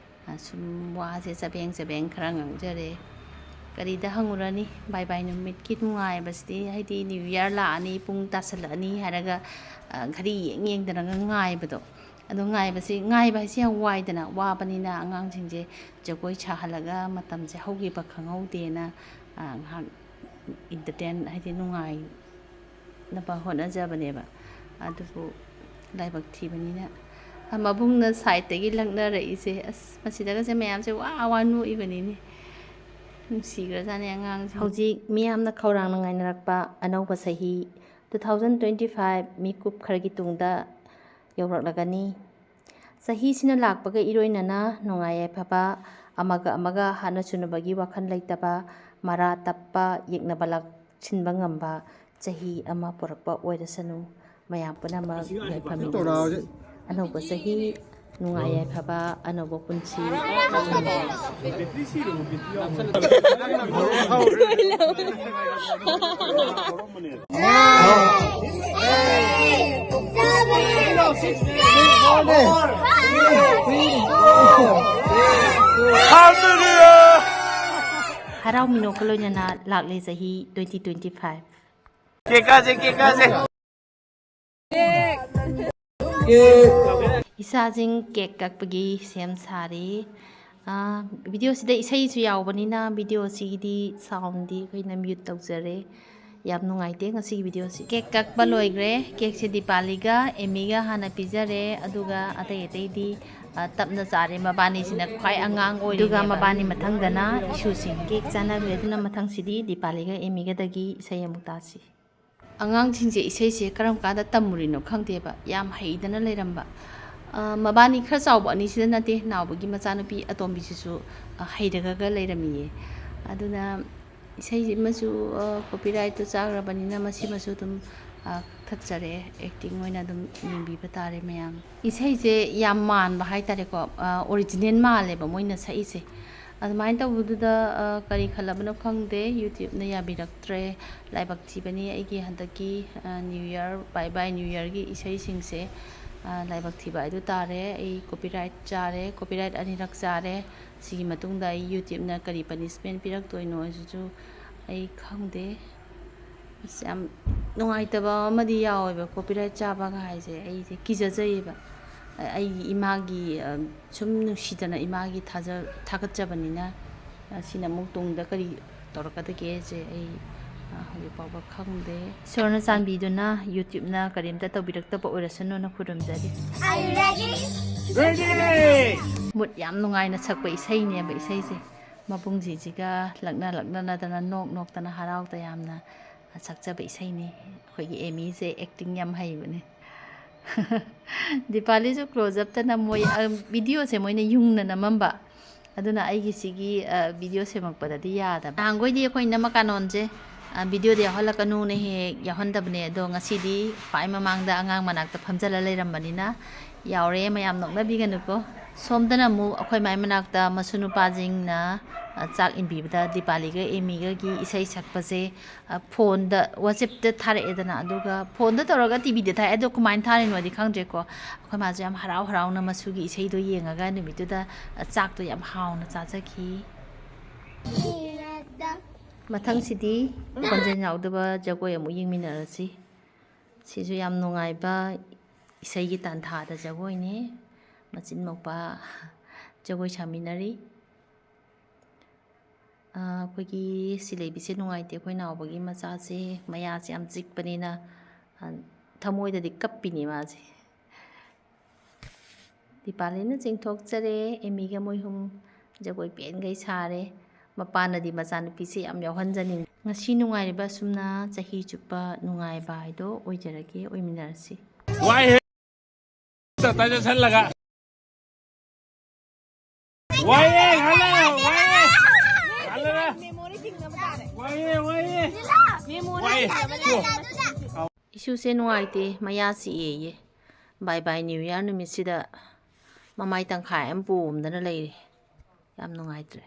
ꯑ, ꯁꯨꯝ ꯋꯥꯁꯦ ꯆꯕꯦꯡ ꯆꯕꯦꯡ ꯈꯔ ꯉꯥꯡꯖꯔꯦ꯫ ꯀꯔꯤꯗ ꯍꯪꯉꯨꯔꯅꯤ? ꯕꯥꯏ ꯕꯥꯏ ꯅꯨꯃꯤꯠꯀꯤ ꯅꯨꯡꯉꯥꯏꯕꯁꯤꯗꯤ, ꯍꯥꯏꯗꯤ ꯅ꯭ꯌꯨ ꯏꯌꯥꯔ ꯂꯥꯛꯑꯅꯤ, ꯄꯨꯡ ꯇꯥꯁꯜꯂꯛꯑꯅꯤ ꯍꯥꯏꯔꯒ, ꯑ, ꯘꯔꯤ ꯌꯦꯡ ꯌꯦꯡꯗꯅꯒ ꯉꯥꯏꯕꯗꯣ꯫ ꯑꯗꯣ ꯉꯥꯏꯕꯁꯤ, ꯉꯥꯏꯕ ꯍꯥꯏꯁꯤ ꯌꯥꯝ ꯋꯥꯏꯗꯅ, ꯋꯥꯕꯅꯤꯅ ꯑꯉꯥꯡꯁꯤꯡꯁꯦ ꯖꯒꯣꯏ ꯁꯥꯍꯜꯂꯒ ꯃꯇꯝꯁꯦ ꯍꯧꯈꯤꯕ ꯈꯪꯍꯧꯗꯦꯅ, ꯑ, ꯉꯥꯏꯍꯥꯛ ꯏꯟꯇꯔꯇꯦꯟ, ꯍꯥꯏꯗꯤ ꯅꯨꯡꯉꯥꯏꯅꯕ ꯍꯣꯠꯅꯖꯕꯅꯦꯕ꯫ ꯑꯗꯨꯕꯨ ꯂꯥꯏꯕꯛ ꯊꯤꯕꯅꯤꯅ, ꯑ, ꯃꯕꯨꯡꯅ ꯁꯥꯏꯠꯇꯒꯤ ꯂꯛꯅꯔꯛꯏꯁꯦ, ꯑꯁ, ꯃꯁꯤꯗꯒꯁꯦ ꯃꯌꯥꯝꯁꯦ ꯋꯥ ꯋꯥ ꯅꯣꯛꯏꯕꯅꯤꯅꯦ꯫ ꯅꯨꯡꯁꯤꯈ꯭ꯔꯖꯥꯠꯅꯤ ꯑꯉꯥꯡꯁꯤꯡ꯫ ꯍꯧꯖꯤꯛ ꯃꯤꯌꯥꯝꯅ ꯈꯧꯔꯥꯡꯅ ꯉꯥꯏꯅꯔꯛꯄ ꯑꯅꯧꯕ ꯆꯍꯤ, two thousand twenty five, ꯃꯤꯀꯨꯞ ꯈꯔꯒꯤ ꯇꯨꯡꯗ ꯌꯧꯔꯛꯂꯒꯅꯤ꯫ ꯆꯍꯤꯁꯤꯅ ꯂꯥꯛꯄꯒ ꯏꯔꯣꯏꯅꯅ ꯅꯨꯡꯉꯥꯏ ꯌꯥꯏꯐꯕ, ꯑꯃꯒ ꯑꯃꯒ ꯍꯥꯠꯅ ꯆꯨꯅꯕꯒꯤ ꯋꯥꯈꯜ ꯂꯩꯇꯕ, ꯃꯔꯥ ꯇꯞꯄ, ꯌꯦꯛꯅꯕ ꯂꯥꯛꯁꯤꯟꯕ ꯉꯝꯕ ꯆꯍꯤ ꯑꯃ ꯄꯨꯔꯛꯄ ꯑꯣꯏꯔꯁꯅꯨ꯫ ꯃꯌꯥꯝ ꯄꯨꯝꯅꯃꯛ ꯌꯥꯏꯐꯃꯤꯟꯅꯔꯁꯤ꯫ ꯑꯅꯧꯕ ꯆꯍꯤ, ꯅꯨꯡꯉꯥꯏ ꯌꯥꯏꯐꯕ, ꯑꯅꯧꯕ ꯄꯨꯟꯁꯤ꯫ ꯍꯔꯥꯎ ꯃꯤꯅꯣꯛꯀ ꯂꯣꯏꯅꯅ ꯂꯥꯛꯂꯦ ꯆꯍꯤ twenty twenty five꯫ ꯀꯦꯛ ꯀꯛꯑꯁꯦ, ꯀꯦꯛ ꯀꯛꯑꯁꯦ꯫ ꯏꯆꯥꯁꯤꯡ ꯀꯦꯛ ꯀꯛꯄꯒꯤ ꯁꯦꯝ ꯁꯥꯔꯤ꯫ ꯚꯤꯗꯤꯑꯣꯁꯤꯗ ꯏꯁꯩꯁꯨ ꯌꯥꯎꯕꯅꯤꯅ ꯚꯤꯗꯤꯑꯣꯁꯤꯒꯤꯗꯤ ꯁꯥꯎꯟꯗꯤ ꯑꯩꯈꯣꯏꯅ ꯃ꯭ꯌꯨꯠ ꯇꯧꯖꯔꯦ꯫ ꯌꯥꯝ ꯅꯨꯡꯉꯥꯏꯇꯦ ꯉꯁꯤꯒꯤ ꯚꯤꯗꯤꯑꯣꯁꯤ꯫ ꯀꯦꯛ ꯀꯛꯄ ꯂꯣꯏꯈ꯭ꯔꯦ꯫ ꯀꯦꯛꯁꯦ ꯗꯤꯄꯥꯂꯤꯒ ꯑꯦꯃꯤꯒ ꯍꯥꯟꯅ ꯄꯤꯖꯔꯦ, ꯑꯗꯨꯒ ꯑꯇꯩ ꯑꯇꯩꯗꯤ ꯇꯞꯅ ꯆꯥꯔꯦ꯫ ꯃꯕꯥꯅꯤꯁꯤꯅ ꯈ꯭ꯋꯥꯏ ꯑꯉꯥꯡ ꯑꯣꯏꯔꯤ꯫ ꯑꯗꯨꯒ ꯃꯕꯥꯅꯤ ꯃꯊꯪꯗꯅ ꯏꯁꯨꯁꯤꯡ꯫ ꯀꯦꯛ ꯆꯥꯅꯈ꯭ꯔꯦ꯫ ꯑꯗꯨꯅ ꯃꯊꯪꯁꯤꯗꯤ ꯗꯤꯄꯥꯂꯤꯒ ꯑꯦꯃꯤꯒꯗꯒꯤ ꯏꯁꯩ ꯑꯃꯨꯛ ꯇꯥꯁꯤ꯫ ꯑꯉꯥꯡꯁꯤꯡꯁꯦ ꯏꯁꯩꯁꯦ ꯀꯔꯝ ꯀꯥꯟꯗ ꯇꯝꯃꯨꯔꯤꯅꯣ ꯈꯪꯗꯦꯕ, ꯌꯥꯝ ꯍꯩꯗꯅ ꯂꯩꯔꯝꯕ꯫ ꯃꯕꯥꯅꯤ ꯈꯔ ꯆꯥꯎꯕ ꯑꯅꯤꯁꯤꯗ ꯅꯠꯇꯦ, ꯅꯥꯎꯕꯒꯤ ꯃꯆꯥꯅꯨꯄꯤ ꯑꯇꯣꯝꯕꯤꯁꯤꯁꯨ ꯍꯩꯔꯒꯒ ꯂꯩꯔꯝꯃꯤꯌꯦ꯫ ꯑꯗꯨꯅ ꯏꯁꯩꯁꯤꯃꯁꯨ ꯀꯣꯄꯤꯔꯥꯏꯠꯇꯨ ꯆꯥꯈ꯭ꯔꯕꯅꯤꯅ ꯃꯁꯤꯃꯁꯨ ꯑꯗꯨꯝ ꯀꯛꯊꯠꯆꯔꯦ꯫ ꯑꯦꯛꯇꯤꯡ ꯑꯣꯏꯅ ꯑꯗꯨꯝ ꯌꯦꯡꯕꯤꯕ ꯇꯥꯔꯦ ꯃꯌꯥꯝ꯫ ꯏꯁꯩꯁꯦ ꯌꯥꯝ ꯃꯥꯟꯕ ꯍꯥꯏꯇꯥꯔꯦꯀꯣ, ꯑꯣꯔꯤꯖꯤꯅꯦꯜ ꯃꯥꯜꯂꯦꯕ ꯃꯣꯏꯅ ꯁꯛꯏꯁꯦ꯫ ꯑꯗꯨꯃꯥꯏꯅ ꯇꯧꯕꯗꯨꯗ ꯀꯔꯤ ꯈꯜꯂꯕꯅꯣ ꯈꯪꯗꯦ, ꯌꯨꯇ꯭ꯌꯨꯕꯅ ꯌꯥꯕꯤꯔꯛꯇ꯭ꯔꯦ꯫ ꯂꯥꯏꯕꯛ ꯊꯤꯕꯅꯤ ꯑꯩꯒꯤ ꯍꯟꯗꯛꯀꯤ ꯅ꯭ꯌꯨ ꯌꯔ, ꯕꯥꯏ ꯕꯥꯏ ꯅ꯭ꯌꯨ ꯌꯔꯒꯤ ꯏꯁꯩꯁꯤꯡꯁꯦ꯫ ꯂꯥꯏꯕꯛ ꯊꯤꯕ ꯍꯥꯏꯗꯨ ꯇꯥꯔꯦ꯫ ꯑꯩ ꯀꯣꯄꯤꯔꯥꯏꯠ ꯆꯥꯔꯦ, ꯀꯣꯄꯤꯔꯥꯏꯠ ꯑꯅꯤꯔꯛ ꯆꯥꯔꯦ꯫ ꯁꯤꯒꯤ ꯃꯇꯨꯡꯗ ꯑꯩ ꯌꯨꯇ꯭ꯌꯨꯕꯅ ꯀꯔꯤ ꯄꯅꯤꯁꯃꯦꯟ ꯄꯤꯔꯛꯇꯣꯏꯅꯣ ꯍꯥꯏꯁꯤꯁꯨ ꯑꯩ ꯈꯪꯗꯦ꯫ ꯑꯁ, ꯌꯥꯝ ꯅꯨꯡꯉꯥꯏꯇꯕ ꯑꯃꯗꯤ ꯌꯥꯎꯋꯦꯕ, ꯀꯣꯄꯤꯔꯥꯏꯠ ꯆꯥꯕꯒ ꯍꯥꯏꯁꯦ ꯑꯩꯁꯦ ꯀꯤꯖꯖꯩꯌꯦꯕ꯫ ꯑꯩꯒꯤ ꯏꯃꯥꯒꯤ, ꯁꯨꯝ ꯅꯨꯡꯁꯤꯗꯅ ꯏꯃꯥꯒꯤ ꯊꯥꯖ-, ꯊꯥꯒꯠꯆꯕꯅꯤꯅ, ꯁꯤꯅ ꯑꯃꯨꯛ ꯇꯨꯡꯗ ꯀꯔꯤ ꯇꯧꯔꯛꯀꯗꯒꯦꯁꯦ ꯑꯩ ꯍꯧꯖꯤꯛ ꯐꯥꯎꯕ ꯈꯪꯗꯦ꯫ ꯏꯁꯣꯔꯅ ꯆꯥꯟꯕꯤꯗꯨꯅ ꯌꯨꯇ꯭ꯌꯨꯕꯅ ꯀꯔꯤꯝꯇ ꯇꯧꯕꯤꯔꯛꯇꯕ ꯑꯣꯏꯔꯁꯅꯨꯅ ꯈꯨꯔꯨꯝꯖꯔꯤ꯫ ꯃꯨꯠ ꯌꯥꯝ ꯅꯨꯡꯉꯥꯏꯅ ꯁꯛꯄ ꯏꯁꯩꯅꯦꯕ ꯏꯁꯩꯁꯦ꯫ ꯃꯕꯨꯡꯁꯤꯡꯁꯤꯒ ꯂꯛꯅ ꯂꯛꯅꯅꯗꯅ, ꯅꯣꯛ ꯅꯣꯛꯇꯅ, ꯍꯔꯥꯎ ꯇꯌꯥꯝꯅ ꯁꯛꯆꯕ ꯏꯁꯩꯅꯤ꯫ ꯑꯩꯈꯣꯏꯒꯤ ꯑꯦꯃꯤꯁꯦ ꯑꯦꯛꯇꯤꯡ ꯌꯥꯝ ꯍꯩꯕꯅꯦ꯫ ꯗꯤꯄꯥꯂꯤꯁꯨ ꯀ꯭ꯂꯣꯖ ꯑꯞꯇ ꯅꯝꯃꯣꯏ꯫ ꯚꯤꯗꯤꯑꯣꯁꯦ ꯃꯣꯏꯅ ꯌꯨꯡꯅ ꯅꯝꯃꯝꯕ, ꯑꯗꯨꯅ ꯑꯩꯒꯤ ꯁꯤꯒꯤ ꯚꯤꯗꯤꯑꯣ ꯁꯦꯝꯃꯛꯄꯗꯗꯤ ꯌꯥꯗꯕ꯫ ꯅꯍꯥꯟꯈꯣꯏꯗꯤ ꯑꯩꯈꯣꯏ ꯏꯅꯝꯃ ꯀꯥꯅꯣꯟꯁꯦ ꯚꯤꯗꯤꯑꯣꯗ ꯌꯥꯎꯍꯜꯂꯛꯀꯅꯨꯅ ꯍꯦꯛ ꯍꯦꯛ ꯌꯥꯎꯍꯟꯗꯕꯅꯦ, ꯑꯗꯣ ꯉꯁꯤꯗꯤ ꯈ꯭ꯋꯥꯏ ꯃꯃꯥꯡꯗ ꯑꯉꯥꯡ ꯃꯅꯥꯛꯇ ꯐꯝꯖꯜꯂ ꯂꯩꯔꯝꯕꯅꯤꯅ ꯌꯥꯎꯔꯦ꯫ ꯃꯌꯥꯝ ꯅꯣꯛꯅꯕꯤꯒꯅꯨꯀꯣ꯫ ꯁꯣꯝꯗꯅ ꯑꯃꯨꯛ ꯑꯩꯈꯣꯏ ꯃꯥꯏ ꯃꯅꯥꯛꯇ ꯃꯁꯨ ꯅꯨꯄꯥꯁꯤꯡꯅ ꯆꯥꯛ ꯏꯟꯕꯤꯕꯗ ꯗꯤꯄꯥꯂꯤꯒ ꯑꯦꯃꯤꯒꯒꯤ ꯏꯁꯩ ꯁꯛꯄꯁꯦ ꯐꯣꯟꯗ, ꯋꯥꯆꯦꯞꯇ ꯊꯥꯔꯛꯑꯦꯗꯅ, ꯑꯗꯨꯒ ꯐꯣꯟꯗ ꯇꯧꯔꯒ ꯇꯤꯚꯤꯗ ꯊꯥꯏ꯫ ꯑꯗꯣ ꯀꯃꯥꯏꯅ ꯊꯥꯔꯤꯅꯣꯗꯤ ꯈꯪꯗ꯭ꯔꯦꯀꯣ꯫ ꯑꯩꯈꯣꯏ ꯃꯥꯁꯨ ꯌꯥꯝ ꯍꯔꯥꯎ ꯍꯔꯥꯎꯅ ꯃꯁꯨꯒꯤ ꯏꯁꯩꯗꯣ ꯌꯦꯡꯉꯒ ꯅꯨꯃꯤꯠꯇꯨꯗ ꯆꯥꯛꯇꯣ ꯌꯥꯝ ꯍꯥꯎꯅ ꯆꯥꯖꯈꯤ꯫ ꯃꯊꯪꯁꯤꯗꯤ ꯈꯣꯟꯖꯦꯜ ꯌꯥꯎꯗꯕ ꯖꯒꯣꯏ ꯑꯃꯨꯛ ꯌꯦꯡꯃꯤꯟꯅꯔꯁꯤ꯫ ꯁꯤꯁꯨ ꯌꯥꯝ ꯅꯨꯡꯉꯥꯏꯕ ꯏꯁꯩꯒꯤ ꯇꯥꯟꯊꯥꯗ ꯖꯒꯣꯏꯅꯦ꯫ ꯃꯆꯤꯟ ꯃꯧꯄꯥ ꯖꯒꯣꯏ ꯁꯥꯃꯤꯟꯅꯔꯤ꯫ ꯑꯥ, ꯑꯩꯈꯣꯏꯒꯤ ꯁꯤꯂꯩꯕꯤꯁꯦ ꯅꯨꯡꯉꯥꯏꯇꯦ꯫ ꯑꯩꯈꯣꯏ ꯅꯥꯎꯕꯒꯤ ꯃꯆꯥꯁꯦ ꯃꯌꯥꯁꯦ ꯌꯥꯝ ꯆꯤꯛꯄꯅꯤꯅ, ꯑꯥ, ꯊꯃꯣꯏꯗꯗꯤ ꯀꯞꯄꯤꯅꯤ ꯃꯥꯁꯦ꯫ ꯗꯤꯄꯥꯂꯤꯅ ꯆꯤꯡꯊꯣꯛꯆꯔꯦ꯫ ꯑꯦꯃꯤꯒ ꯃꯣꯏ ꯍꯨꯝ ꯖꯒꯣꯏ ꯄꯦꯟꯈꯩ ꯁꯥꯔꯦ꯫ ꯃꯄꯥꯅꯗꯤ ꯃꯆꯥꯅꯨꯄꯤꯁꯦ ꯌꯥꯝ ꯌꯥꯎꯍꯟꯖꯅꯤꯡꯉꯤ꯫ ꯉꯁꯤ ꯅꯨꯡꯉꯥꯏꯔꯤꯕ ꯑꯁꯨꯝꯅ ꯆꯍꯤ ꯆꯨꯞꯄ ꯅꯨꯡꯉꯥꯏꯕ ꯍꯥꯏꯗꯣ ꯑꯣꯏꯖꯔꯒꯦ, ꯑꯣꯏꯃꯤꯟꯅꯔꯁꯤ꯫ ꯋꯥꯏꯍꯦ꯫ ꯇꯞ ꯇꯞ ꯆꯠꯁꯜꯂꯒ꯫ ꯋꯥꯏꯌꯦ, ꯉꯥꯏꯍꯥꯛ ꯂꯩꯔꯣ, ꯋꯥꯏꯌꯦ꯫ ꯉꯥꯏꯍꯥꯛ ꯂꯩꯔꯣ꯫ ꯋꯥꯏꯌꯦ, ꯋꯥꯏꯌꯦ꯫ ꯋꯥꯏꯌꯦ꯫ ꯏꯁꯨꯁꯦ ꯅꯨꯡꯉꯥꯏꯇꯦ, ꯃꯌꯥ ꯆꯤꯛꯑꯦꯌꯦ꯫ Bye bye New Year ꯅꯨꯃꯤꯠꯁꯤꯗ ꯃꯃꯥꯏ ꯇꯪꯈꯥꯏ ꯑꯃ ꯄꯣꯝꯗꯅ ꯂꯩꯔꯦ꯫ ꯌꯥꯝ ꯅꯨꯡꯉꯥꯏꯇ꯭ꯔꯦ꯫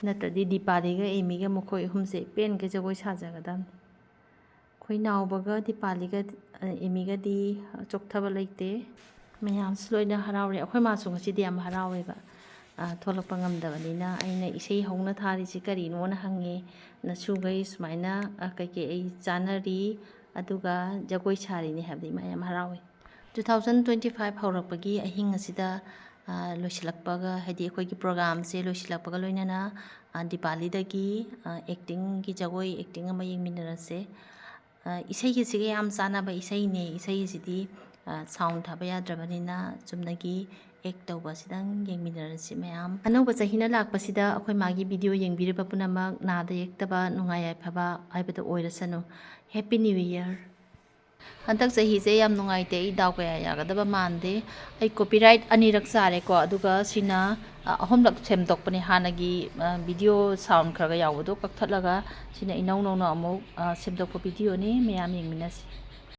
ꯅꯠꯇ꯭ꯔꯗꯤ ꯗꯤꯄꯥꯂꯤꯒ ꯑꯦꯃꯤꯒ ꯃꯈꯣꯏ ꯑꯍꯨꯝꯁꯦ ꯄꯦꯟꯒꯩ ꯖꯒꯣꯏ ꯁꯥꯖꯒꯗꯕꯅꯤ꯫ ꯑꯩꯈꯣꯏ ꯅꯥꯎꯕꯒ ꯗꯤꯄꯥꯂꯤꯒ, ꯑ, ꯑꯦꯃꯤꯒꯗꯤ ꯆꯣꯛꯊꯕ ꯂꯩꯇꯦ꯫ ꯃꯌꯥꯝꯁꯨ ꯂꯣꯏꯅ ꯍꯔꯥꯎꯔꯦ꯫ ꯑꯩꯈꯣꯏ ꯃꯥꯁꯨ ꯉꯁꯤꯗꯤ ꯌꯥꯝ ꯍꯔꯥꯎꯋꯦꯕ꯫ ꯑ, ꯊꯣꯛꯂꯛꯄ ꯉꯝꯗꯕꯅꯤꯅ ꯑꯩꯅ ꯏꯁꯩ ꯍꯧꯅ ꯊꯥꯔꯤꯁꯤ ꯀꯔꯤꯅꯣꯅ ꯍꯪꯉꯦ꯫ ꯅꯁꯨꯒꯩ ꯁꯨꯃꯥꯏꯅ, ꯑ, ꯀꯩꯀꯩ ꯑꯩ ꯆꯥꯅꯔꯤ, ꯑꯗꯨꯒ ꯖꯒꯣꯏ ꯁꯥꯔꯤꯅꯤ ꯍꯥꯏꯕꯗ ꯏꯃꯥ ꯌꯥꯝ ꯍꯔꯥꯎꯋꯦ꯫ Two thousand twenty five ꯍꯧꯔꯛꯄꯒꯤ ꯑꯍꯤꯡ ꯑꯁꯤꯗ, ꯑ, ꯂꯣꯏꯁꯤꯜꯂꯛꯄꯒ, ꯍꯥꯏꯗꯤ ꯑꯩꯈꯣꯏꯒꯤ programꯁꯦ ꯂꯣꯏꯁꯤꯜꯂꯛꯄꯒ ꯂꯣꯏꯅꯅ, ꯑ, ꯗꯤꯄꯥꯂꯤꯗꯒꯤ, ꯑ, actingꯒꯤ ꯖꯒꯣꯏ acting ꯑꯃ ꯌꯦꯡꯃꯤꯟꯅꯔꯁꯦ꯫ ꯑ, ꯏꯁꯩꯒꯤꯁꯤꯒ ꯌꯥꯝ ꯆꯥꯟꯅꯕ ꯏꯁꯩꯅꯦ꯫ ꯏꯁꯩꯁꯤꯗꯤ, ꯑ, sound ꯊꯥꯕ ꯌꯥꯗ꯭ꯔꯕꯅꯤꯅ ꯆꯨꯝꯅꯒꯤ act ꯇꯧꯕ ꯑꯁꯤꯗꯪ ꯌꯦꯡꯃꯤꯟꯅꯔꯁꯤ ꯃꯌꯥꯝ꯫ ꯑꯅꯧꯕ ꯆꯍꯤꯅ ꯂꯥꯛꯄꯁꯤꯗ ꯑꯩꯈꯣꯏ ꯃꯥꯒꯤ video ꯌꯦꯡꯕꯤꯔꯤꯕ ꯄꯨꯝꯅꯃꯛ ꯅꯥꯗ ꯌꯦꯛꯇꯕ, ꯅꯨꯡꯉꯥꯏ ꯌꯥꯏꯐꯕ ꯍꯥꯏꯕꯗꯣ ꯑꯣꯏꯔꯁꯅꯨ꯫ Happy New Year! ꯍꯟꯗꯛ ꯆꯍꯤꯁꯦ ꯌꯥꯝ ꯅꯨꯡꯉꯥꯏꯇꯦ, ꯑꯩ ꯗꯥꯎ ꯀꯌꯥ ꯌꯥꯒꯗꯕ ꯃꯥꯟꯗꯦ꯫ ꯑꯩ copyright ꯑꯅꯤꯔꯛ ꯆꯥꯔꯦꯀꯣ, ꯑꯗꯨꯒ ꯁꯤꯅ, ꯑ, ꯑꯍꯨꯝꯂꯛ ꯁꯦꯝꯗꯣꯛꯄꯅꯦ꯫ ꯍꯥꯟꯅꯒꯤ, ꯑ, video sound ꯈꯔ ꯈꯔ ꯌꯥꯎꯕꯗꯣ ꯀꯛꯊꯠꯂꯒ ꯁꯤꯅ ꯏꯅꯧ ꯅꯧꯅ ꯑꯃꯨꯛ, ꯑ, ꯁꯦꯝꯗꯣꯛꯄ videoꯅꯤ, ꯃꯌꯥꯝ ꯌꯦꯡꯃꯤꯟꯅꯁꯤ꯫